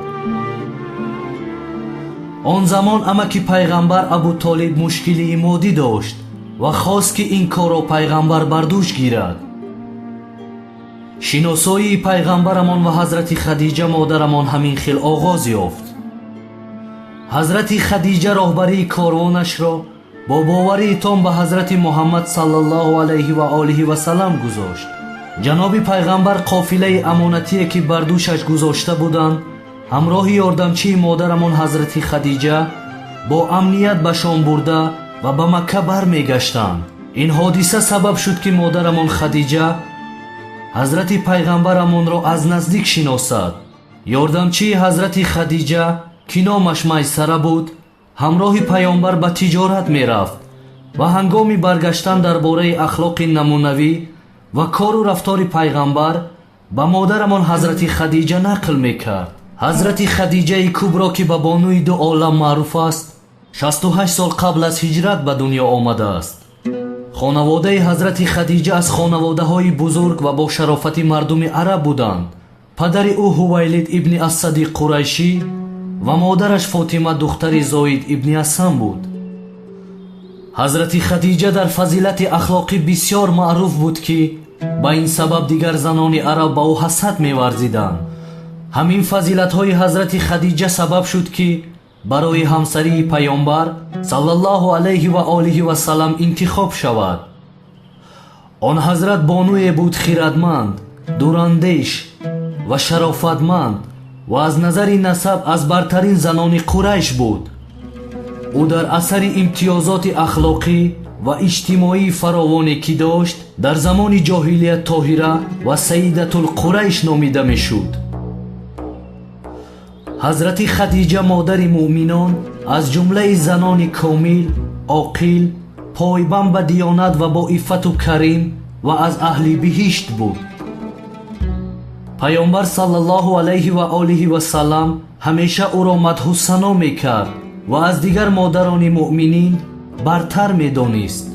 Он замон амаки пайғамбар Абутолиб мушкилии моддӣ дошт ва хост, ки ин корро пайғамбар бар дӯш гирад. Шиносоии пайғамбарамон ва ҳазрати Хадиҷа модарамон ҳамин хел оғоз ёфт. Ҳазрати Хадиҷа роҳбарии корвонашро бо боварии том ба ҳазрати Муҳаммад саллаллоҳу алайҳи ва олиҳи васаллам гузошт. Ҷаноби пайғамбар қофилаи амонатие, ки бар дӯшаш гузошта буданд, ҳамроҳи ёрдамчии модарамон ҳазрати Хадиҷа бо амният ба Шом бурда ва ба Макка бармегаштанд. Ин ҳодиса сабаб шуд, ки модарамон Хадиҷа ҳазрати пайғамбарамонро аз наздик шиносад. Ёрдамчии ҳазрати Хадиҷа, ки номаш Майсара буд, ҳамроҳи паёмбар ба тиҷорат мерафт ва ҳангоми баргаштан дар бораи ахлоқи намунавӣ ва кору рафтори пайғамбар ба модарамон ҳазрати Хадиҷа нақл мекард. Ҳазрати Хадиҷаи Кубро, ки ба бонуи ду олам маъруф аст, 68 сол қабл аз ҳиҷрат ба дунё омадааст. Хонаводаи ҳазрати Хадиҷа аз хонаводаҳои бузург ва бо шарофати мардуми араб буданд. Падари ӯ Ҳувайлид ибни Асади Қурайшӣ ва модараш Фотима духтари Зоид ибни Асам буд. Ҳазрати Хадиҷа дар фазилати ахлоқӣ бисёр маъруф буд, ки ба ин сабаб дигар занони араб ба ӯ ҳасад меварзиданд. Ҳамин фазилатҳои ҳазрати Хадиҷа сабаб шуд, ки барои ҳамсарии паёмбар саллаллоҳу алайҳи ва олиҳи васаллам интихоб шавад. Он ҳазрат бонуе буд хирадманд, дурандеш ва шарофатманд ва аз назари насаб аз бартарин занони Қурайш буд. Ӯ дар асари имтиёзоти ахлоқӣ ва иҷтимоии фаровоне ки дошт, дар замони ҷоҳилият Тоҳира ва Саидатулқурайш номида мешуд. Ҳазрати Хадиҷа модари муъминон аз ҷумлаи занони комил, оқил, пойбанд ба диёнат ва бо иффату карим ва аз аҳли биҳишт буд. Паёмбар саллаллоҳу алайҳи ва олиҳи васаллам ҳамеша ӯро мадҳу сано мекард ва аз дигар модарони муъминин бартар медонист.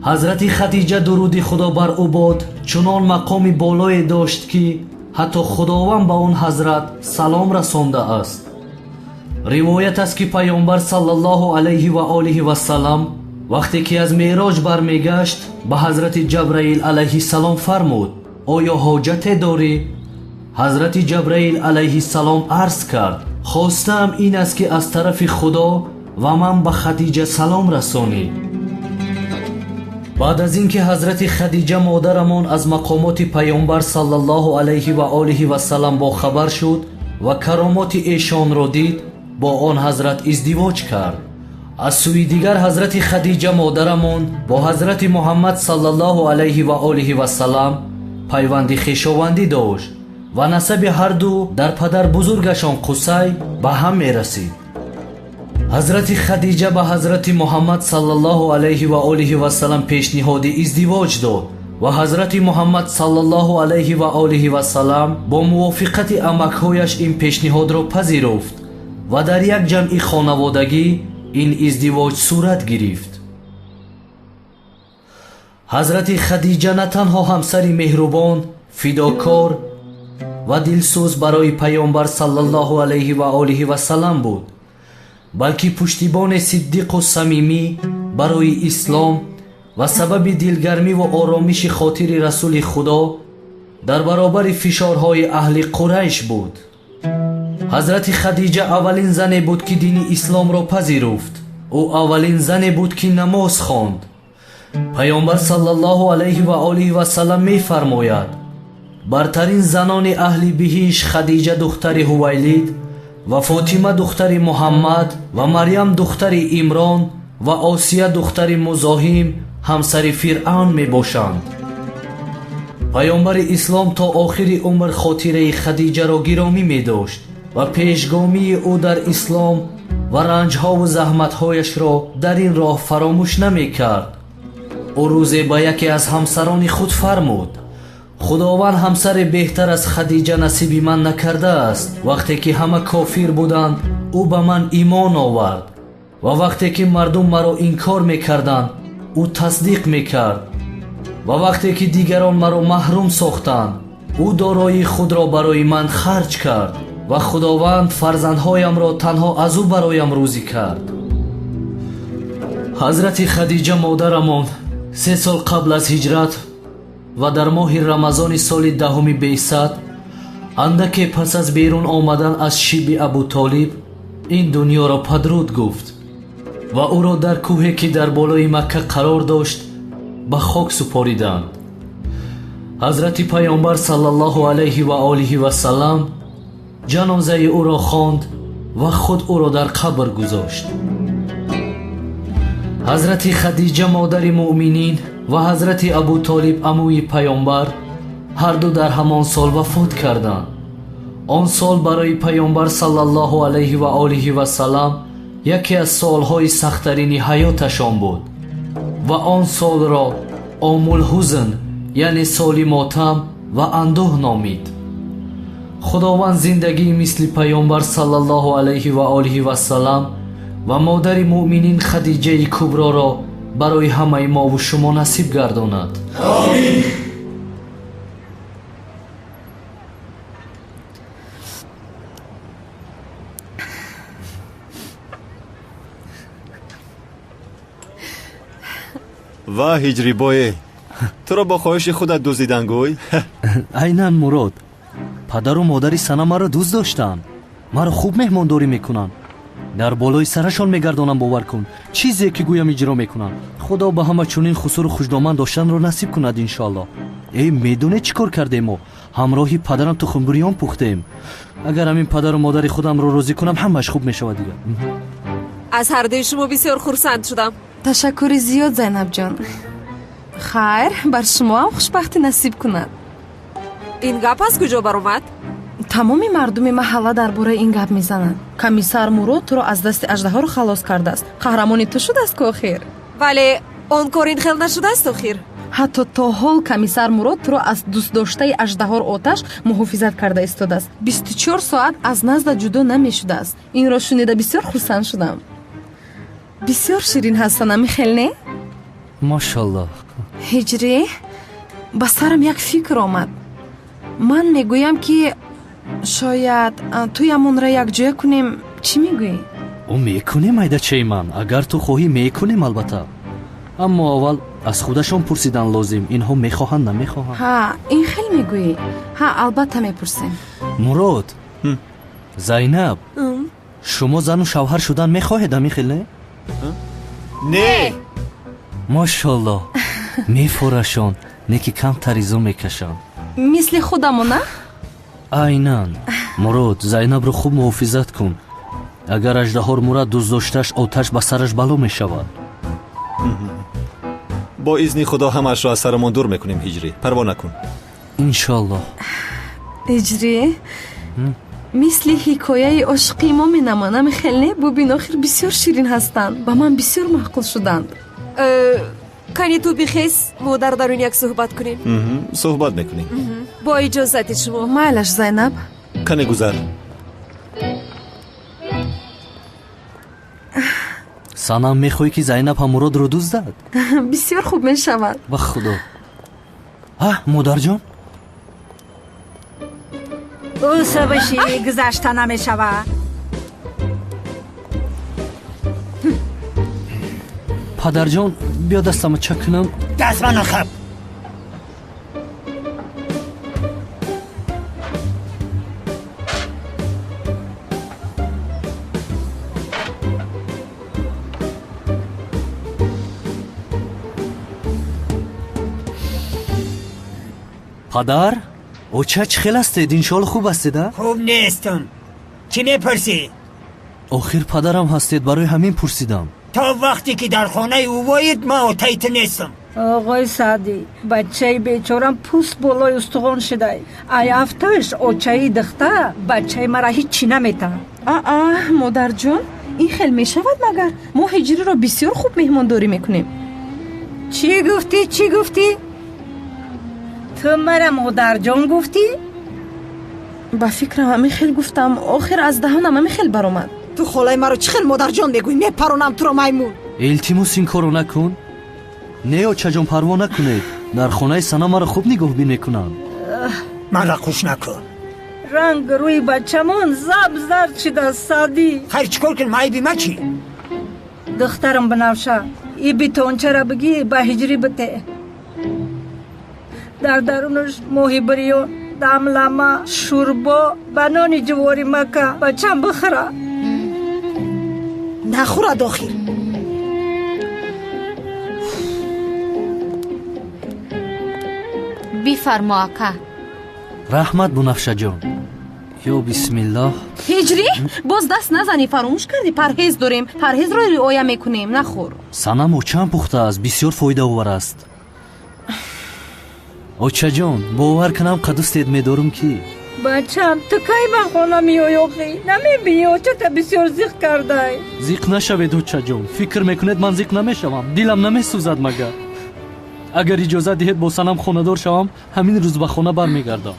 Ҳазрати Хадиҷа, дуруди Худо бар ӯ бод, чунон мақоми болое дошт, ки ҳатто Худованд ба он ҳазрат салом расондааст. Ривоят аст, ки Паёмбар саллаллоҳу алайҳи ва олиҳи васаллам вақте ки аз Меъроҷ бармегашт, ба ҳазрати Ҷабраил алайҳиссалом фармуд: оё ҳоҷате дорӣ? Ҳазрати Ҷабраил алайҳиссалом арз кард: хостаам ин аст, ки аз тарафи Худо ва ман ба Хадиҷа салом расонӣ. Баъд аз ин ки ҳазрати Хадиҷа модарамон аз мақомоти Паёмбар саллаллоҳу алайҳи ва олиҳи васаллам бохабар шуд ва каромоти эшонро дид, бо он ҳазрат издивоҷ кард. Аз сӯи дигар, ҳазрати Хадиҷа модарамон бо ҳазрати Муҳаммад саллаллоҳу алайҳи ва олиҳи васаллам пайванди хешовандӣ дошт ва насаби ҳарду дар падарбузургашон Қусай ба ҳам мерасид. Ҳазрати Хадиҷа ба ҳазрати Муҳаммад саллаллоҳу алайҳи ва олиҳи васаллам пешниҳоди издивоҷ дод ва ҳазрати Муҳаммад саллаллоҳу алайҳи ва олиҳи васаллам бо мувофиқати амакҳояш ин пешниҳодро пазируфт ва дар як ҷамъи хонаводагӣ ин издивоҷ сурат гирифт. Ҳазрати Хадиҷа на танҳо ҳамсари меҳрубон, фидокор ва дилсӯз барои Паёмбар саллаллоҳу алайҳи ва олиҳи васаллам буд, балки пуштибони сиддиқу самимӣ барои ислом ва сабаби дилгармӣ ва оромиши хотири Расули Худо дар баробари фишорҳои аҳли Қурайш буд. Ҳазрати Хадиҷа аввалин зане буд, ки дини исломро пазируфт. Ӯ аввалин зане буд, ки намоз хонд. Паёмбар саллаллоҳу алайҳи ва олиҳи васаллам мефармояд: бартарин занони аҳли биҳишт Хадиҷа духтари Ҳувайлид ва Фотима духтари Муҳаммад ва Марьям духтари Имрон ва Осия духтари Музоҳим ҳамсари Фиръавн мебошанд. Паёмбари ислом то охири умр хотираи Хадиҷаро гиромӣ медошт ва пешгомии ӯ дар ислом ва ранҷҳову заҳматҳояшро дар ин роҳ фаромӯш намекард. Ӯ рӯзе ба яке аз ҳамсарони худ фармуд: Худованд ҳамсаре беҳтар аз Хадиҷа насиби ман накардааст. Вақте ки ҳама кофир буданд, ӯ ба ман имон овард ва вақте ки мардум маро инкор мекарданд, ӯ тасдиқ мекард ва вақте ки дигарон маро маҳрум сохтанд, ӯ дороии худро барои ман харҷ кард ва Худованд фарзандҳоямро танҳо аз ӯ бароям рӯзӣ кард. Ҳазрати Хадиҷа модарамон 3 сол қабл аз ҳиҷрат ва дар моҳи Рамазони соли 10 беъсат, андаке пас аз берун омадан аз шиби Абутолиб, ин дунёро падруд гуфт ва ӯро дар кӯҳе, ки дар болои Макка қарор дошт, ба хок супориданд. Ҳазрати Паёмбар саллаллоҳу алайҳи ва олиҳи васаллам ҷанозаи ӯро хонд ва худ ӯро дар қабр гузошт. Ҳазрати Хадиҷа модари муъминин ва ҳазрати Абутолиб амӯи Паёмбар ҳарду дар ҳамон сол вафот карданд. Он сол барои Паёмбар саллаллоҳу алайҳи ва олиҳи васаллам яке аз солҳои сахттарини ҳаёташон буд ва он солро Омулҳузн, яъне соли мотам ва андӯҳ номид. Худованд зиндагии мисли Паёмбар саллаллоҳу алайҳи ва олиҳи васаллам ва модари муъминин Хадиҷаи Куброро барои ҳамаи мову шумо насиб гардонад. Омин. Ва ҳиҷрибое, туро бо хоҳиши худат дуздидан гӯй? Айнан Мурод, падару модари Сана маро дӯст доштанд, маро хуб меҳмондорӣ мекунанд, дар болои сарашон мегардонам, бовар кун, чизе ки гӯям иҷро мекунам. Худо ба ҳама чунин хусуру хушдоман доштанро насиб кунад, иншоаллоҳ. Эй, медонед чӣ кор кардем мо? Ҳамроҳи падарам тухмбурён пухтем. Агар ҳамин падару модари худамро розӣ кунам, ҳамааш хуб мешавад дигар. Аз ҳардуи шумо бисёр хурсанд шудам. Ташаккури зиёд, Зайнабҷон. Хайр, бар шумо ҳам хушбахтӣ насиб кунад. Ин гап аз куҷо баромад? Тамоми мардуми маҳалла дар бораи ин гап мезананд. Комиссар Мурод туро аз дасти аждаҳоро халос кардааст. Қаҳрамони ту шудааст ку охир. Вале он кор ин хел нашудааст охир. Ҳатто то ҳол комиссар Мурод туро аз дӯстдоштаи аждаҳор Оташ муҳофизат карда истодааст. 24 соат аз назда ҷудо намешудааст. Инро шунида бисёр хурсанд шудам. Бисёр ширин ҳастанд, ами хел не? Мошаллоҳ. Ҳиҷрӣ, ба сарам як фикр омад. Ман мегӯям, ки шояд туямонро якҷоя кунем. Чӣ мегӯӣ? О, мекунем, айдачаи ман. Агар ту хоҳӣ, мекунем, албатта. Аммо аввал аз худашон пурсидан лозим, инҳо мехоҳанд, намехоҳанд. Ҳа, ин хел мегӯӣ? Ҳа, албатта мепурсем. Мурод, Зайнаб, шумо зану шавҳар шудан мехоҳед, ами хел не? Не. Мошаллоҳ, мефорашон, не ки камтар изо мекашанд. Мисли худамона? Айнан. Мурод, Зайнабро хуб муҳофизат кун. Агар аждаҳор Мурад дӯстдоштааш Оташ, ба сараш бало мешавад. Бо изни Худо ҳамаашро аз сарамон дур мекунем, Ҳиҷрӣ, парво накун. Иншоаллоҳ. Ҳиҷрӣ, мисли ҳикояи ошиқии мо менамонам, хел не? Бубин, охир бисёр ширин ҳастанд, ба ман бисёр маъқул шуданд. Кани ту бихез, мо дар дарун як суҳбат кунем. Суҳбат мекунем. Бо иҷозати шумо. Майлаш, Зайнаб. Кане гузар. Санам, мехоҳӣ, ки Зайнаб ҳам Муродро дуздад? Бисёр хуб мешавад. Ба Худо. А, модарҷон? Ӯ сабаши гузашта намешавад. Падарҷон, биё дастама чак кунам. Даст мана хаб. Падар, оча, чӣ хел ҳастед? Иншоалло хуб ҳастед, а? Хуб нестам. Чӣ мепурсӣ? Охир падарам ҳастед, барои ҳамин пурсидам. То вақте ки дар хонаи ӯ воид, ман отаи ту нестам. Оғои Саъдӣ, бачаи бечорам пӯст болои устухон шудай. Ай афташ очаи духта бачаи мара ҳиччи наметаҳад. Аа, модарҷон, ин хел мешавад магар? Мо Ҳиҷриро бисёр хуб меҳмондорӣ мекунем. Чӣ гуфтӣ, чӣ гуфтӣ? Ту мара модарҷон гуфтӣ? Ба фикрам ҳамин хел гуфтам, охир аз даҳонам ҳамин хел баромад. Ту холаи маро чӣ хел модарҷон мегӯӣ? Мепаронам туро, маймун. Илтимос, ин корро накун. Не, очаҷон, парво накунед. Дар хонаи Сана маро хуб нигоҳбин мекунанд. Манра хуш накун. Ранг рӯи бачамон заб зард шудааст, Саъдӣ. Хайр, чӣ кор кунем, айби ма чӣ? Духтарам Банавша, и битончара бигӣ ба Ҳиҷрӣ бите. Дар дарунаш моҳи бирён, дамлама, шӯрбо ба нони ҷуворӣ мака бачам бихӯра. Нахӯрад охир. Бифармо, ака. Раҳмат, Бунафшаҷон. Ё бисмиллоҳ. Ҳиҷрӣ, боз даст назанӣ, фаромӯш кардӣ, парҳез дорем, парҳезро риоя мекунем, нахӯр. Санам, очаам пухтааст, бисёр фоидаовар аст. Очаҷон, бовар кунам, қадустед медорам ки. Бачам, ту кай ба хона меоӣ охӣ? Намебинӣ, очата бисёр зиқ кардай. Зиқ нашавед, очаҷон. Фикр мекунед, ман зиқ намешавам? Дилам намесӯзад магар? Агар иҷозат диҳед, бо Санам хонадор шавам, ҳамин рӯз ба хона бармегардам.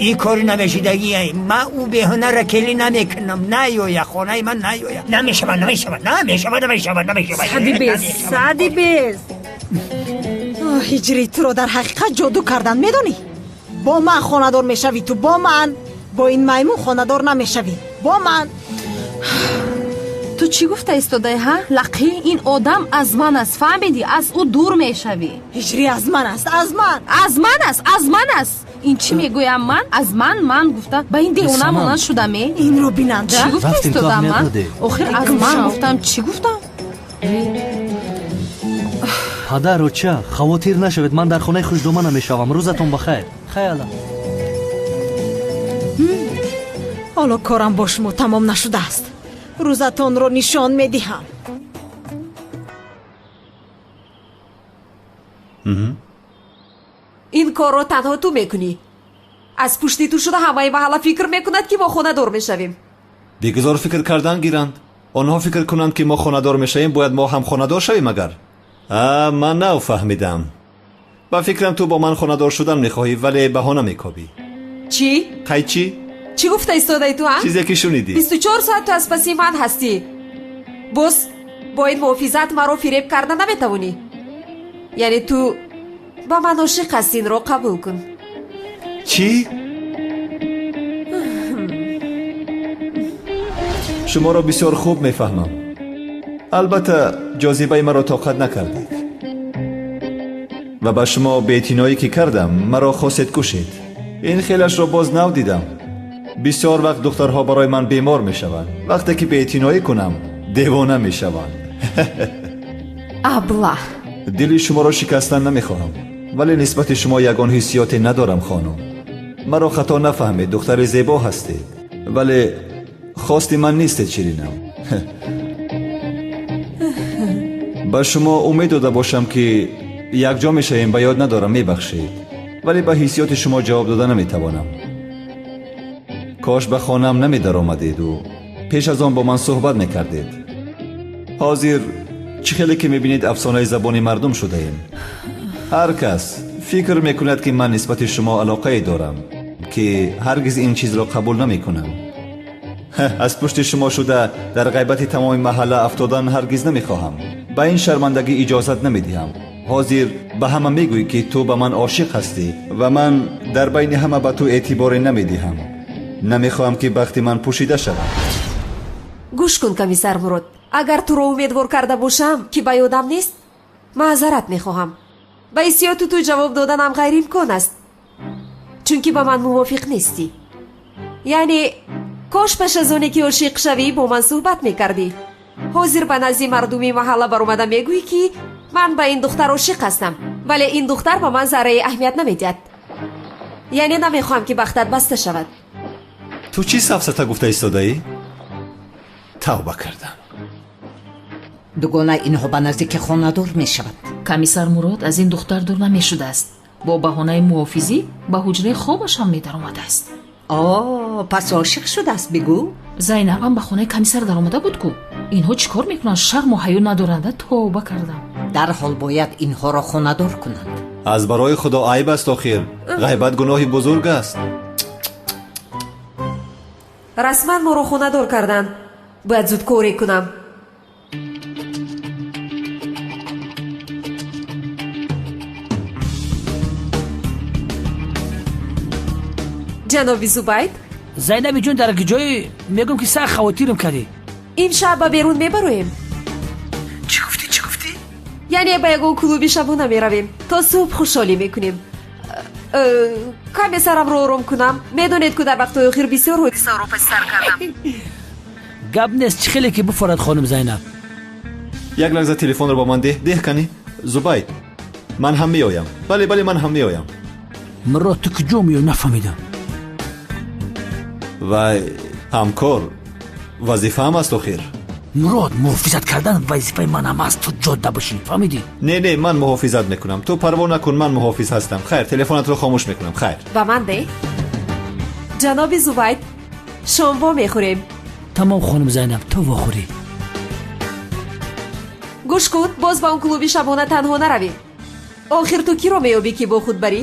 Ин кори намешидагие. Ман ӯ беҳунарра келӣ намекунам. Наёя, хонаи ман наёя. Намешава, намешава, намешава, намешава, намешава. Сади бес, сади бес. Ҳиҷрӣ, туро дар ҳақиқат ҷоду кардан, медонӣ? Бо ман хонадор мешавӣ ту, бо ман. Бо ин маймун хонадор намешавӣ. Бо ман. Ту чӣ гуфта истодаи, ҳа? Лақӣ, ин одам аз ман аст, фаҳмидӣ? Аз ӯ дур мешавӣ. Ҳиҷрӣ аз ман аст, аз ман. Аз ман аст, аз ман аст. Ин чӣ мегӯям ман? Аз ман, ман гуфта ба ин девона монанд шудам, е? Инро бинанд. Чӣ гуфта истодам ман? Охир аз ман гуфтам, чӣ гуфтам? Падар, оча, хавотир нашавед, ман дар хонаи хушдома намешавам. Рӯзатон ба хайр. Хайр, Алла. Ҳоло корам бо шумо тамом нашудааст. Рӯзатонро нишон медиҳам. Ин корро танҳо ту мекунӣ. Аз пушти ту шуда ҳамаи маҳалла фикр мекунад, ки мо хонадор мешавем. Бигузор фикр кардан гиранд. Онҳо фикр кунанд, ки мо хонадор мешавем, бояд мо ҳам хонадор шавем агар. А, ман нав фаҳмидам. Ба фикрам, ту бо ман хонадор шудан мехоҳӣ, вале баҳона мекобӣ. Чӣ? Қайчӣ? Чӣ гуфта истодаи ту, а? Чизе ки шунидӣ. 24 соат ту аз паси ман ҳастӣ. Боз бо ин муҳофизат маро фиреб карда наметавонӣ. Яъне ту ба ман ошиқ ҳастӣ, инро қабул кун. Чӣ? Шуморо бисёр хуб мефаҳмам. Албатта, ҷозибаи маро тоқат накардед ва ба шумо беэътиноӣ ки кардам, маро хостед кушед. Ин хелашро боз нав дидам. Бисёр вақт духтарҳо барои ман бемор мешаванд. Вақте ки беэътиноӣ кунам, девона мешаванд. Аблаҳ! Дили шуморо шикастан намехоҳам, вале нисбати шумо ягон ҳиссиёте надорам, хонум. Маро хато нафаҳмед, духтари зебо ҳастед, вале хости ман нестед, ширинам. Ба шумо умед дода бошам, ки якҷо мешавем, ба ёд надорам, мебахшед, вале ба ҳиссиёти шумо ҷавоб дода наметавонам. Кош ба хонаам намедаромадеду пеш аз он бо ман суҳбат мекардед. Ҳозир чӣ хеле ки мебинед, афсонаи забони мардум шудаем. Ҳар кас фикр мекунад, ки ман нисбати шумо алоқае дорам, ки ҳаргиз ин чизро қабул намекунам. Аз пушти шумо шуда дар ғайбати тамоми маҳалла афтодан ҳаргиз намехоҳам. Ба ин шармандагӣ иҷозат намедиҳам. Ҳозир ба ҳама мегӯӣ, ки ту ба ман ошиқ ҳастӣ ва ман дар байни ҳама ба ту эътиборе намедиҳам. Намехоҳам, ки бахти ман пӯшида шавад. Гӯш кун, комиссар Мурод, агар туро умедвор карда бошам, ки ба ёдам нест, маъзарат мехоҳам. Ба ҳиссиёти ту ҷавоб доданам ғайриимкон аст, чунки ба ман мувофиқ нестӣ. Яъне кош пеш аз оне ки ошиқ шавӣ, бо ман суҳбат мекардӣ. Ҳозир ба назди мардуми маҳалла баромада мегӯӣ, ки ман ба ин духтар ошиқ ҳастам, вале ин духтар ба ман зарраи аҳамият намедиҳад. Яъне намехоҳам, ки бахтат баста шавад. Ту чӣ сафсата гуфта истодаӣ? Тавба кардам. Дугона, инҳо ба наздики хонадор мешаванд. Комиссар Мурод аз ин духтар дур намешудааст. Бо баҳонаи муҳофизӣ ба ҳуҷраи хобаш ҳам медаромадааст. О, пас ошиқ шудааст, бигӯ. Зайнабам ба хонаи комиссар даромада буд ку. Инҳо чӣ кор мекунанд? Шарму ҳаё надоранда. Тавба кардам. Дарҳол бояд инҳоро хонадор кунанд. Аз барои Худо, айб аст охир. Ғайбат гуноҳи бузург аст. Расман моро хонадор карданд. Бояд зуд коре кунам. Ҷаноби Зубайд. Зайнаби ҷон, дар ҷое мегӯм, ки сахт хавотирам кардӣ. Имшаб ба берун мебароем. Чӣ гуфтӣ, чӣ гуфтӣ? Яъне ба ягон клуби шабона меравем, то субҳ хушҳолӣ мекунем. Каме сарамро ором кунам. Медонед ку, дар вақтҳои охир бисёр ҳодисаро паси сар кардам. Гап нест, чӣ хеле ки буфорад, хонум Зайнаб. Як лаҳза телефонро ба ман деҳ. Деҳ кани. Зубайд, ман ҳам меоям. Бале, бале, ман ҳам меоям. Мурод, ту куҷо меоӣ? Нафаҳмидам. Вай, ҳамкор, вазифаам аст охир. Мурод, муҳофизат кардан вазифаи манам аст. Ту ҷодда бошӣ, фаҳмидӣ? Не, не, ман муҳофизат мекунам, ту парво накун, ман муҳофиз ҳастам. Хайр, телефонатро хомӯш мекунам. Хайр. Ба ман деҳ. Ҷаноби Зубайд, шом во мехӯрем. Тамом, хонум Зайнаб, ту вохӯрӣ. Гӯш кун, боз ба он клуби шабона танҳо наравӣ. Охир ту киро меёбӣ, ки бо худ барӣ?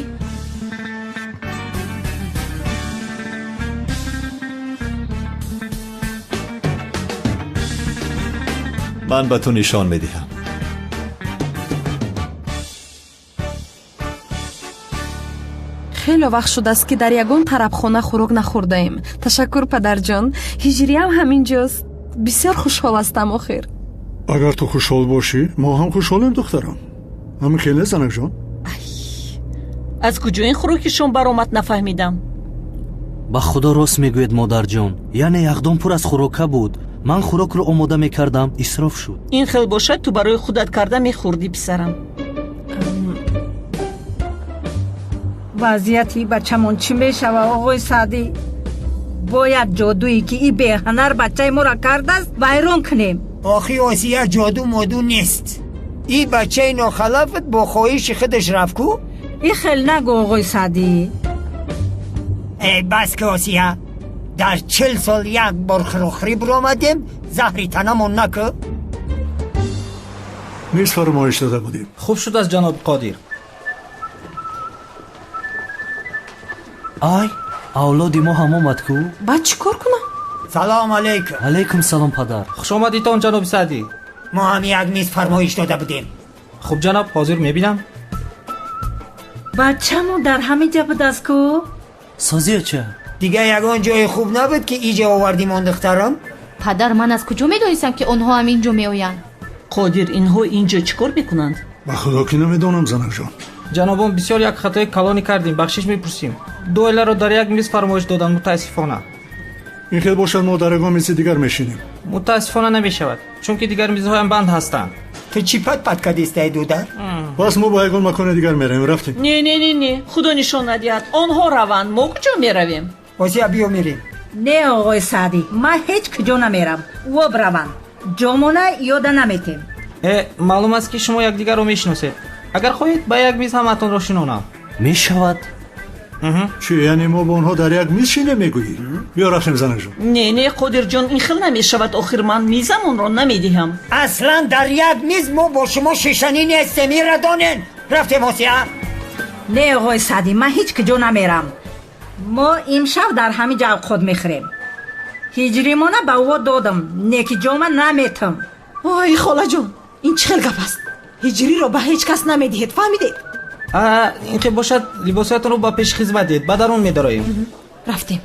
Ман ба ту нишон медиҳам. Хеле вақт шудааст, ки дар ягон тарабхона хӯрок нахӯрдаем. Ташаккур, падарҷон. Ҳиҷриям ҳамин ҷост. Бисёр хушҳол ҳастам охир. Агар ту хушҳол бошӣ, мо ҳам хушҳолем, духтарам. Ҳамин хел не, занакҷон? Аз куҷо ин хӯроки шом баромад, нафаҳмидам. Ба Худо, рост мегӯед, модарҷон. Яъне яхдон пур аз хӯрока буд. Ман хӯрокро омода мекардам, исроф шуд. Ин хел бошад, ту барои худат карда мехӯрдӣ, писарам. Вазъияти бачамон чӣ мешава, оғои Саъдӣ? Бояд ҷодуе, ки и беҳанар бачаи моро кардааст, вайрон кунем. Охи, Осия, ҷоду моду нест. Ин бачаи нохалафат бо хоҳиши худаш рафт ку? И хел нагӯ, оғои Саъдӣ. Э, бас ки, Осия. Дар 40 сол як бор хӯрохӯрӣ биромадем, заҳри танамон накӯ. Миз фармоиш дода будем. Хуб шудааст, ҷаноби Қодир. Ай, авлоди мо ҳам омад ку. Баъд чӣ кор кунам? Салом алейкум. Алейкум салом, падар. Хуш омадитон, ҷаноби Саъдӣ. Мо ҳам як миз фармоиш дода будем. Хуб, ҷаноб, ҳозир мебинам. Бачамон дар ҳамин ҷа будааст ку? Созӣ, оча. Дигар ягон ҷои хуб набуд, ки иҷа овардим он духтарам? Падар, ман аз куҷо медонистам, ки онҳо ҳам ин ҷо меоянд? Қодир, инҳо ин ҷо чӣ кор мекунанд? Ба худо ки намедонам, занакҷон. Ҷанобон, бисёр як хатои калонӣ кардем, бахшиш мепурсем. Ду оиларо дар як миз фармоиш доданд, мутаассифона. Ин хел бошад, мо дар ягон мизи дигар мешинем. Мутаассифона намешавад, чунки дигар мизҳоям банд ҳастанд. Ту чӣ пат пат кардистай, дудар? Пас мо ба ягон макони дигар меравем. Рафтем. Не, не, не, не, худо нишон надиҳад, онҳо раванд, мо куҷо меравем? Осия, биё мерем. Не, оғои Саъдӣ, ман ҳеҷ куҷо намерам. Ӯ бираванд, ҷомона ёда наметем. Э, маълум аст, ки шумо якдигарро мешиносед. Агар хоҳед, ба як миз ҳамаатонро шинонам. Мешавад. Чӣ, яъне мо бо онҳо дар як миз шинем, мегӯӣ? Биё рафтем, занакҷон. Не, не, Қодирҷон, ин хел намешавад, охир ман мизамонро намедиҳам. Аслан дар як миз мо бо шумо шишанӣ нестем, инра донен. Рафтем, Осия. Не, оғои Саъдӣ, ман ҳеҷ куҷо намерам. Мо имшаб дар ҳамин ҷо авқот мехӯрем. Ҳиҷримона ба ӯ додам, не ки ҷома наметам. Ой, холаҷон, ин чӣ хел гап аст? Ҳиҷриро ба ҳеҷ кас намедиҳед, фаҳмидед? Ин хел бошад, либосҳоятонро ба пеши хизмат диҳед, ба дарун медароем. Рафтем.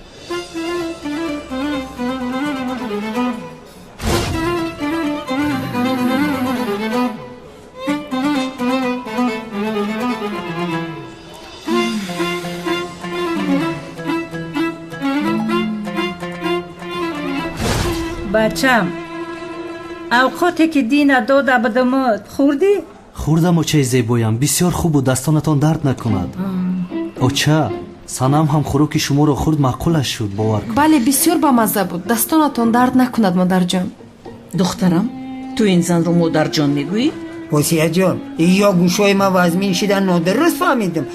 Бачам, авқоте ки дина дода будамот, хӯрдӣ? Хӯрдам, очаи зебоям, бисёр хуб буд, дастонатон дард накунад. Оча, Санам ҳам хӯроки шуморо хӯрд, маъқулаш шуд, бовар кун. Бале, бисёр бамазза буд, дастонатон дард накунад, модарҷон. Духтарам, ту ин занро модарҷон мегӯӣ? Осияҷон, ё гӯшҳои ман вазмин шидан, нодуруст фаҳмидам,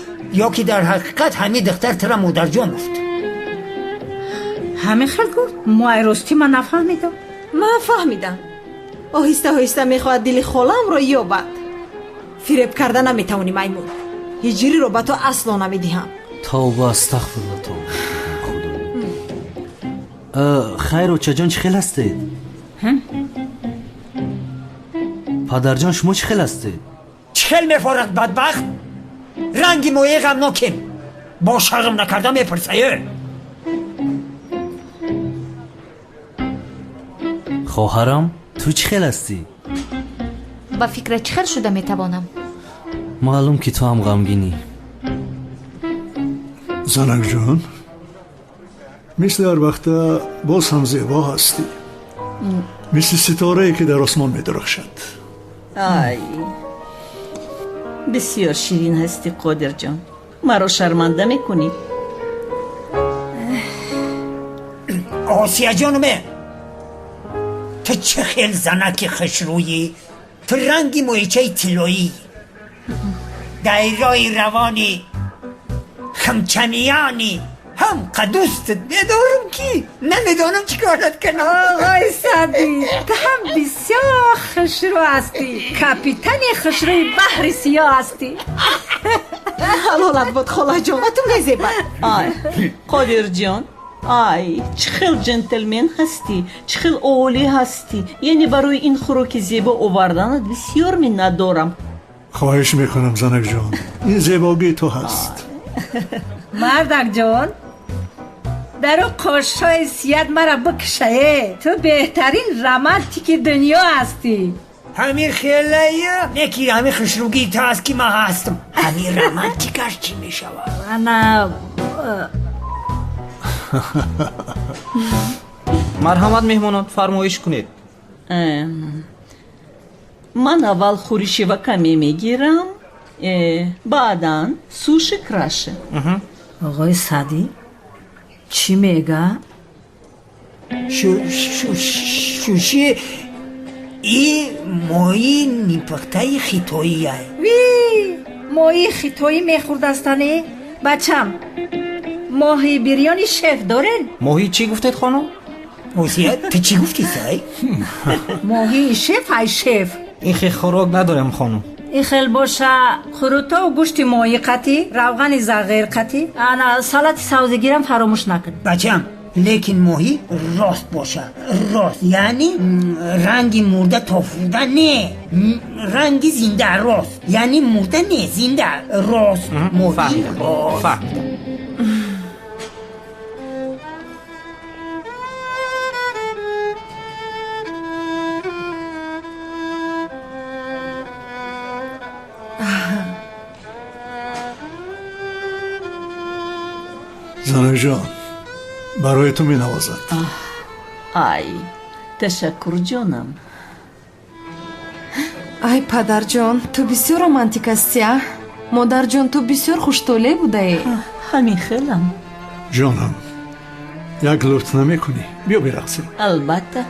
ё ки дар ҳақиқат ҳамин духтар тура модарҷон гуфт. Ҳамин хел гуфт? Мо айростӣ ман нафаҳмидам. Ман фаҳмидам. Оҳиста оҳиста мехоҳад дили холаамро ёбад. Фиреб карда наметавонӣ, маймун. Ҳиҷриро ба ту асло намедиҳам. Тавба, астағфирулла, тавба, худо. Хайр, очаҷон, чӣ хел ҳастед? Падарҷон, шумо чӣ хел ҳастед? Чӣ хел мефорад, бадбахт? Ранги мояи ғамнокем. Бо шарм накарда мепурсае. Хоҳарам, ту чӣ хел ҳастӣ? Ба фикра чӣ хел шуда метавонам? Маълум, ки ту ҳам ғамгинӣ. Занакҷон, мисли ҳар вақта боз ҳам зебо ҳастӣ, мисли ситорае, ки дар осмон медурахшад. Ай, бисёр ширин ҳастӣ, Қодирҷон, маро шарманда мекунӣ. Осияҷонуме, ту чӣ хел занаки хушрӯӣ! Ту ранги моҳичаи тиллоӣ, дайрои равони химчамиёни. Ҳам қадустат медорам, ки намедонам чӣ корат кунам. Оғои Саъдӣ, ту ҳам бисёр хушрӯ ҳастӣ, капитани хушрӯи баҳри сиёҳ ҳастӣ. Ҳалолат буд, холаҷон, ба ту мезебад. Ай, Қодирҷон, ай, чӣ хел ҷентлмен ҳастӣ, чӣ хел олӣ ҳастӣ! Яъне барои ин хӯроки зебо оварданат бисёр миннатдорам. Хоҳиш мекунам, занакҷон, ин зебогии ту ҳаст. Мардакҷон, дар ӯ қошҳои сият мара бикушае. Ту беҳтарин романтики дунё ҳастӣ. Ҳамин хелая неки, ҳамин хушрӯгии ту аст, ки ман ҳастам. Ҳамин романтикаш чӣ мешавад? Ана. Марҳамат, меҳмонон, фармоиш кунед. Ман аввал хӯриши вакаме мегирам, баъдан суши краши. Оғои Саъдӣ, чӣ мега? Шуши И моҳии нимпухтаи хитоия. Ви, моҳии хитоӣ мехӯрдастане? Бачам, моҳии бирёни шеф дорен? Моҳии чӣ гуфтед, хонум? Осия, ту чӣ гуфтӣ, сай? Моҳии шеф, ай шеф. Ин хел хӯрок надорем, хонум. Ин хел боша, хурутову гӯшти моҳӣ қатӣ, равғани зағир қатӣ, ана салати савзигирам фаромӯш накун. Бачам, лекин моҳӣ рост боша, рост, яъне ранги мурда тофуда не, ранги зинда рост, яъне мурда не, зинда рост, моҳӣ рост. Занаҷон, барои ту менавозад. Ай, ташаккур, ҷонам. Ай, падарҷон, ту бисёр романтик ҳастӣ, а? Модарҷон, ту бисёр хуштолеъ будаӣ. Ҳамин хелам. Ҷонам, як лутф намекунӣ? Биё бирақсем. Албатта.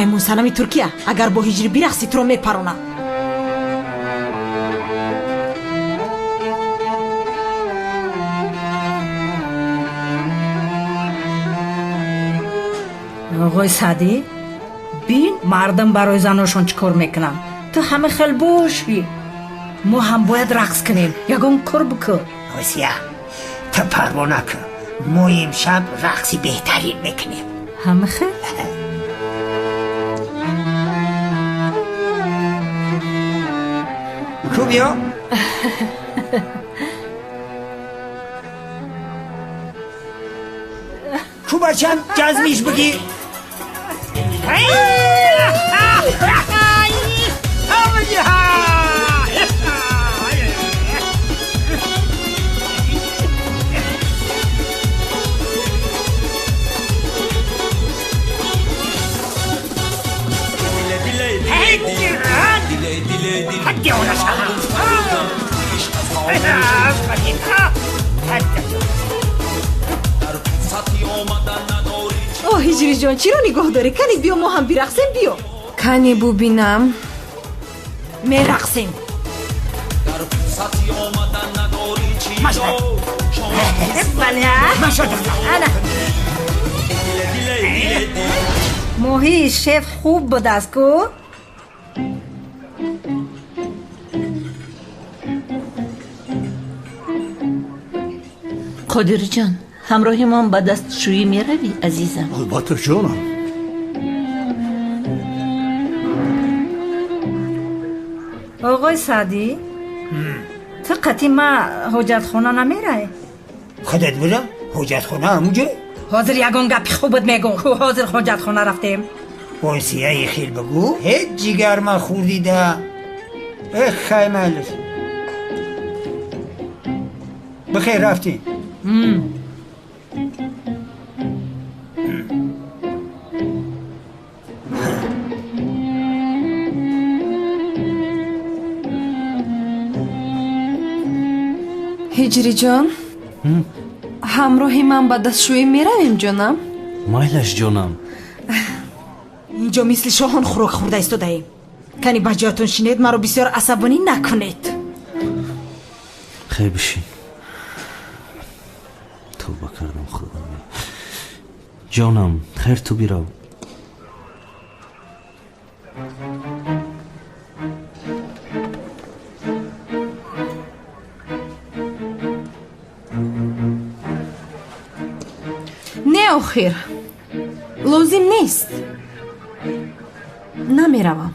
Маймунсанами Туркия, агар бо ҳиҷрӣ бирақсӣ, туро мепаронам. Оғои Саъдӣ, бин, мардум барои заношон чӣ кор мекунанд. Ту ҳама хел бошӣ, мо ҳам бояд рақс кунем, ягон кор бикун. Осия, ту парво накун, мо имшаб рақси беҳтарин мекунем. Ҳама хел? Ку биё. Ку бачам, ҷазмиш бигир. О, ҳиҷриҷон, чиро нигоҳ дорӣ? Кани биё, мо ҳам бирақсем, биё. Кани бубинам. Мерақсем. Моҳии шеф хуб будааст ку? Қодирҷон, ҳамроҳи мон ба дастшӯӣ меравӣ, азизам? Албатта, ҷонам. Оғои Саъдӣ, ту қатъи ма ҳоҷатхона намерай? Худат буда, ҳоҷатхона ҳамунҷо? Ҳозир ягон гапи хубат мегӯм. Ку ҳозир ҳоҷатхона рафтем. Осияи хел бигӯ, ҳеҷ ҷигар ман хӯрдида. Эх, хай майлиш. Бихайр, рафтем. Ҳиҷриҷон, ҳамроҳи ман ба дастшӯӣ меравем, ҷонам? Майлаш, ҷонам. Инҷо мисли шоҳон хӯрок хӯрда истодаем. Кани ба ҷоятон шинед, маро бисёр асабонӣ накунед. Хел бишин. Тавба кардам, худо. Ҷонам, хайр, ту бирав. Не, охир, лозим нест, намеравам.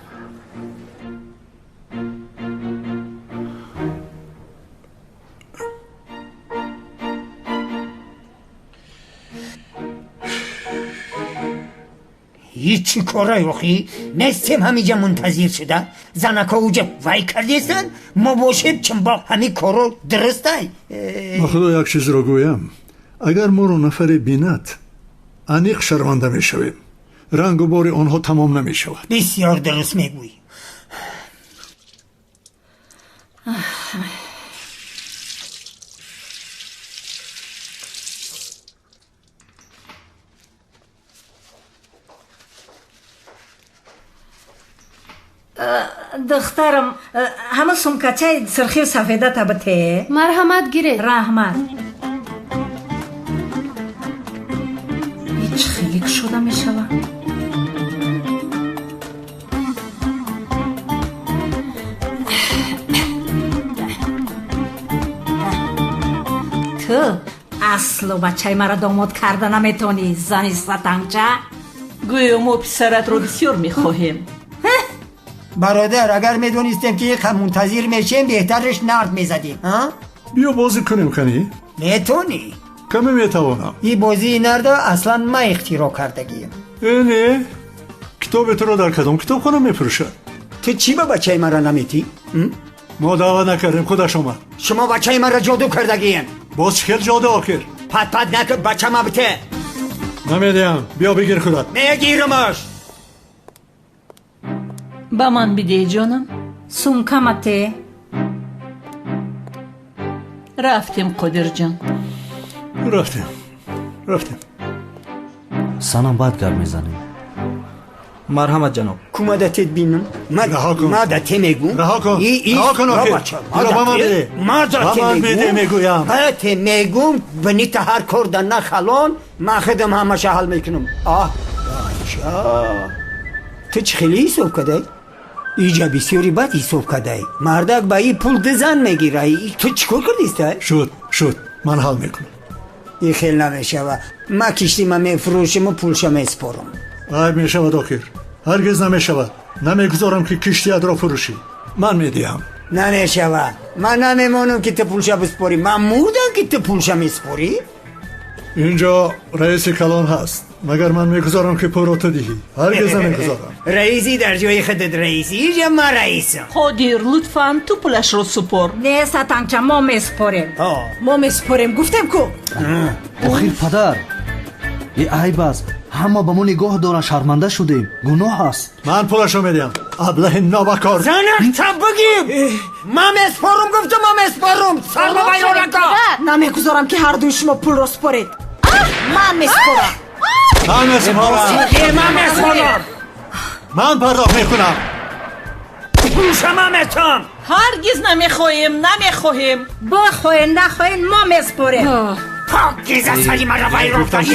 Ҳичи кора охи нестем, ҳамиҷа мунтазир шуда. Занако уҷа вай кардестанд, мо бошем чимбоқ. Ҳами коро дурустай. Ба худо як чизро гӯям, агар моро нафаре бинад, аниқ шарманда мешавем. Рангу бори онҳо тамом намешавад. Бисёр дуруст мегӯӣ. Духтарам, ҳама сумкачаи сирхию сафедата бите. Марҳамат, гиред. Раҳмат. Ҳеҷ хеле кушода мешавад. Ту асло бачаи маро домод карда наметонӣ, зани сатангча. Гӯё мо писаратро бисёр мехоҳем. Бародар, агар медонистем ки иқа мунтазир мешем, беҳтараш нард мезадем. Биё бозӣ кунем, кани. Метонӣ? Каме метавонам. И бозии нарда аслан ман ихтироъ кардагием. Э, не, китоби туро дар кадом китобхона мефурӯшад? Ту чӣ ба бачаи маро наметӣ? Мо даъват накардем, худаш омад. Шумо бачаи маро ҷоду кардагием. Боз чӣ хел ҷоду охир? Пат пат накун, бачама бите. Намедиҳам, биё бигир худат. Мегирамаш. Ба ман бидеҳ, ҷонам. Сумкамате. Рафтем, Қодирҷон. Рафтем, рафтем. Санам, баъд гап мезанем. Марҳамат, ҷаноб. Кумадатет бинам. Мадате мегӯм. Раҳо кун, раҳо кун охир. Инро ба ман биде. Ба ман биде, мегӯям. Мадате мегӯм, бинита ҳар кор да нахалон, ман худам ҳамаша ҳал мекунам. Аҳ, бача. Ту чӣ хеле ҳисоб кадай? Иҷа бисёри бад ҳисоб кадай. Мардак ба и пул ду зан мегира. Ту чӣ кор кардистай? Шуд, шуд, ман ҳал мекунам. И хел намешава. Ма киштима мефурӯшиму пулша месупорам. Айб мешавад охир. Ҳаргиз намешавад. Намегузорам ки киштиятро фурӯшӣ. Ман медиҳам. Намешава. Ман намемонам ки ту пулша биспорӣ. Ман мурдам ки ту пулша месупорӣ. Инҷо раиси калон ҳаст. Магар ман мегузорам ки пулро ту диҳӣ? Ҳаргиз намегузорам. Раисӣ дар ҷои худат раисӣ, иҷа ман раисам. Қодир, лутфан ту пулашро супор. Не, сатангча, мо месупорем. Мо месупорем, гуфтем ку. Охир падар, и айб аст. Ҳама ба мо нигоҳ доранд, шарманда шудем. Гуноҳ аст. Ман пулашро медиҳам. Аблаҳи нобакор. Занакта бигир. Ман месупорам, гуфтам, ман месупорам. Сарма вайронака. Намегузорам ки ҳардуи шумо пулро супоред. Ман месупорам. Ман месупорам. Ман месупорам. Ман пардохт мекунам. Пулша ман метам. Ҳаргиз намехоҳем, намехоҳем. Бохоҳем, нахоҳем, мо месупорем. Покиза сари маро вайрон кард.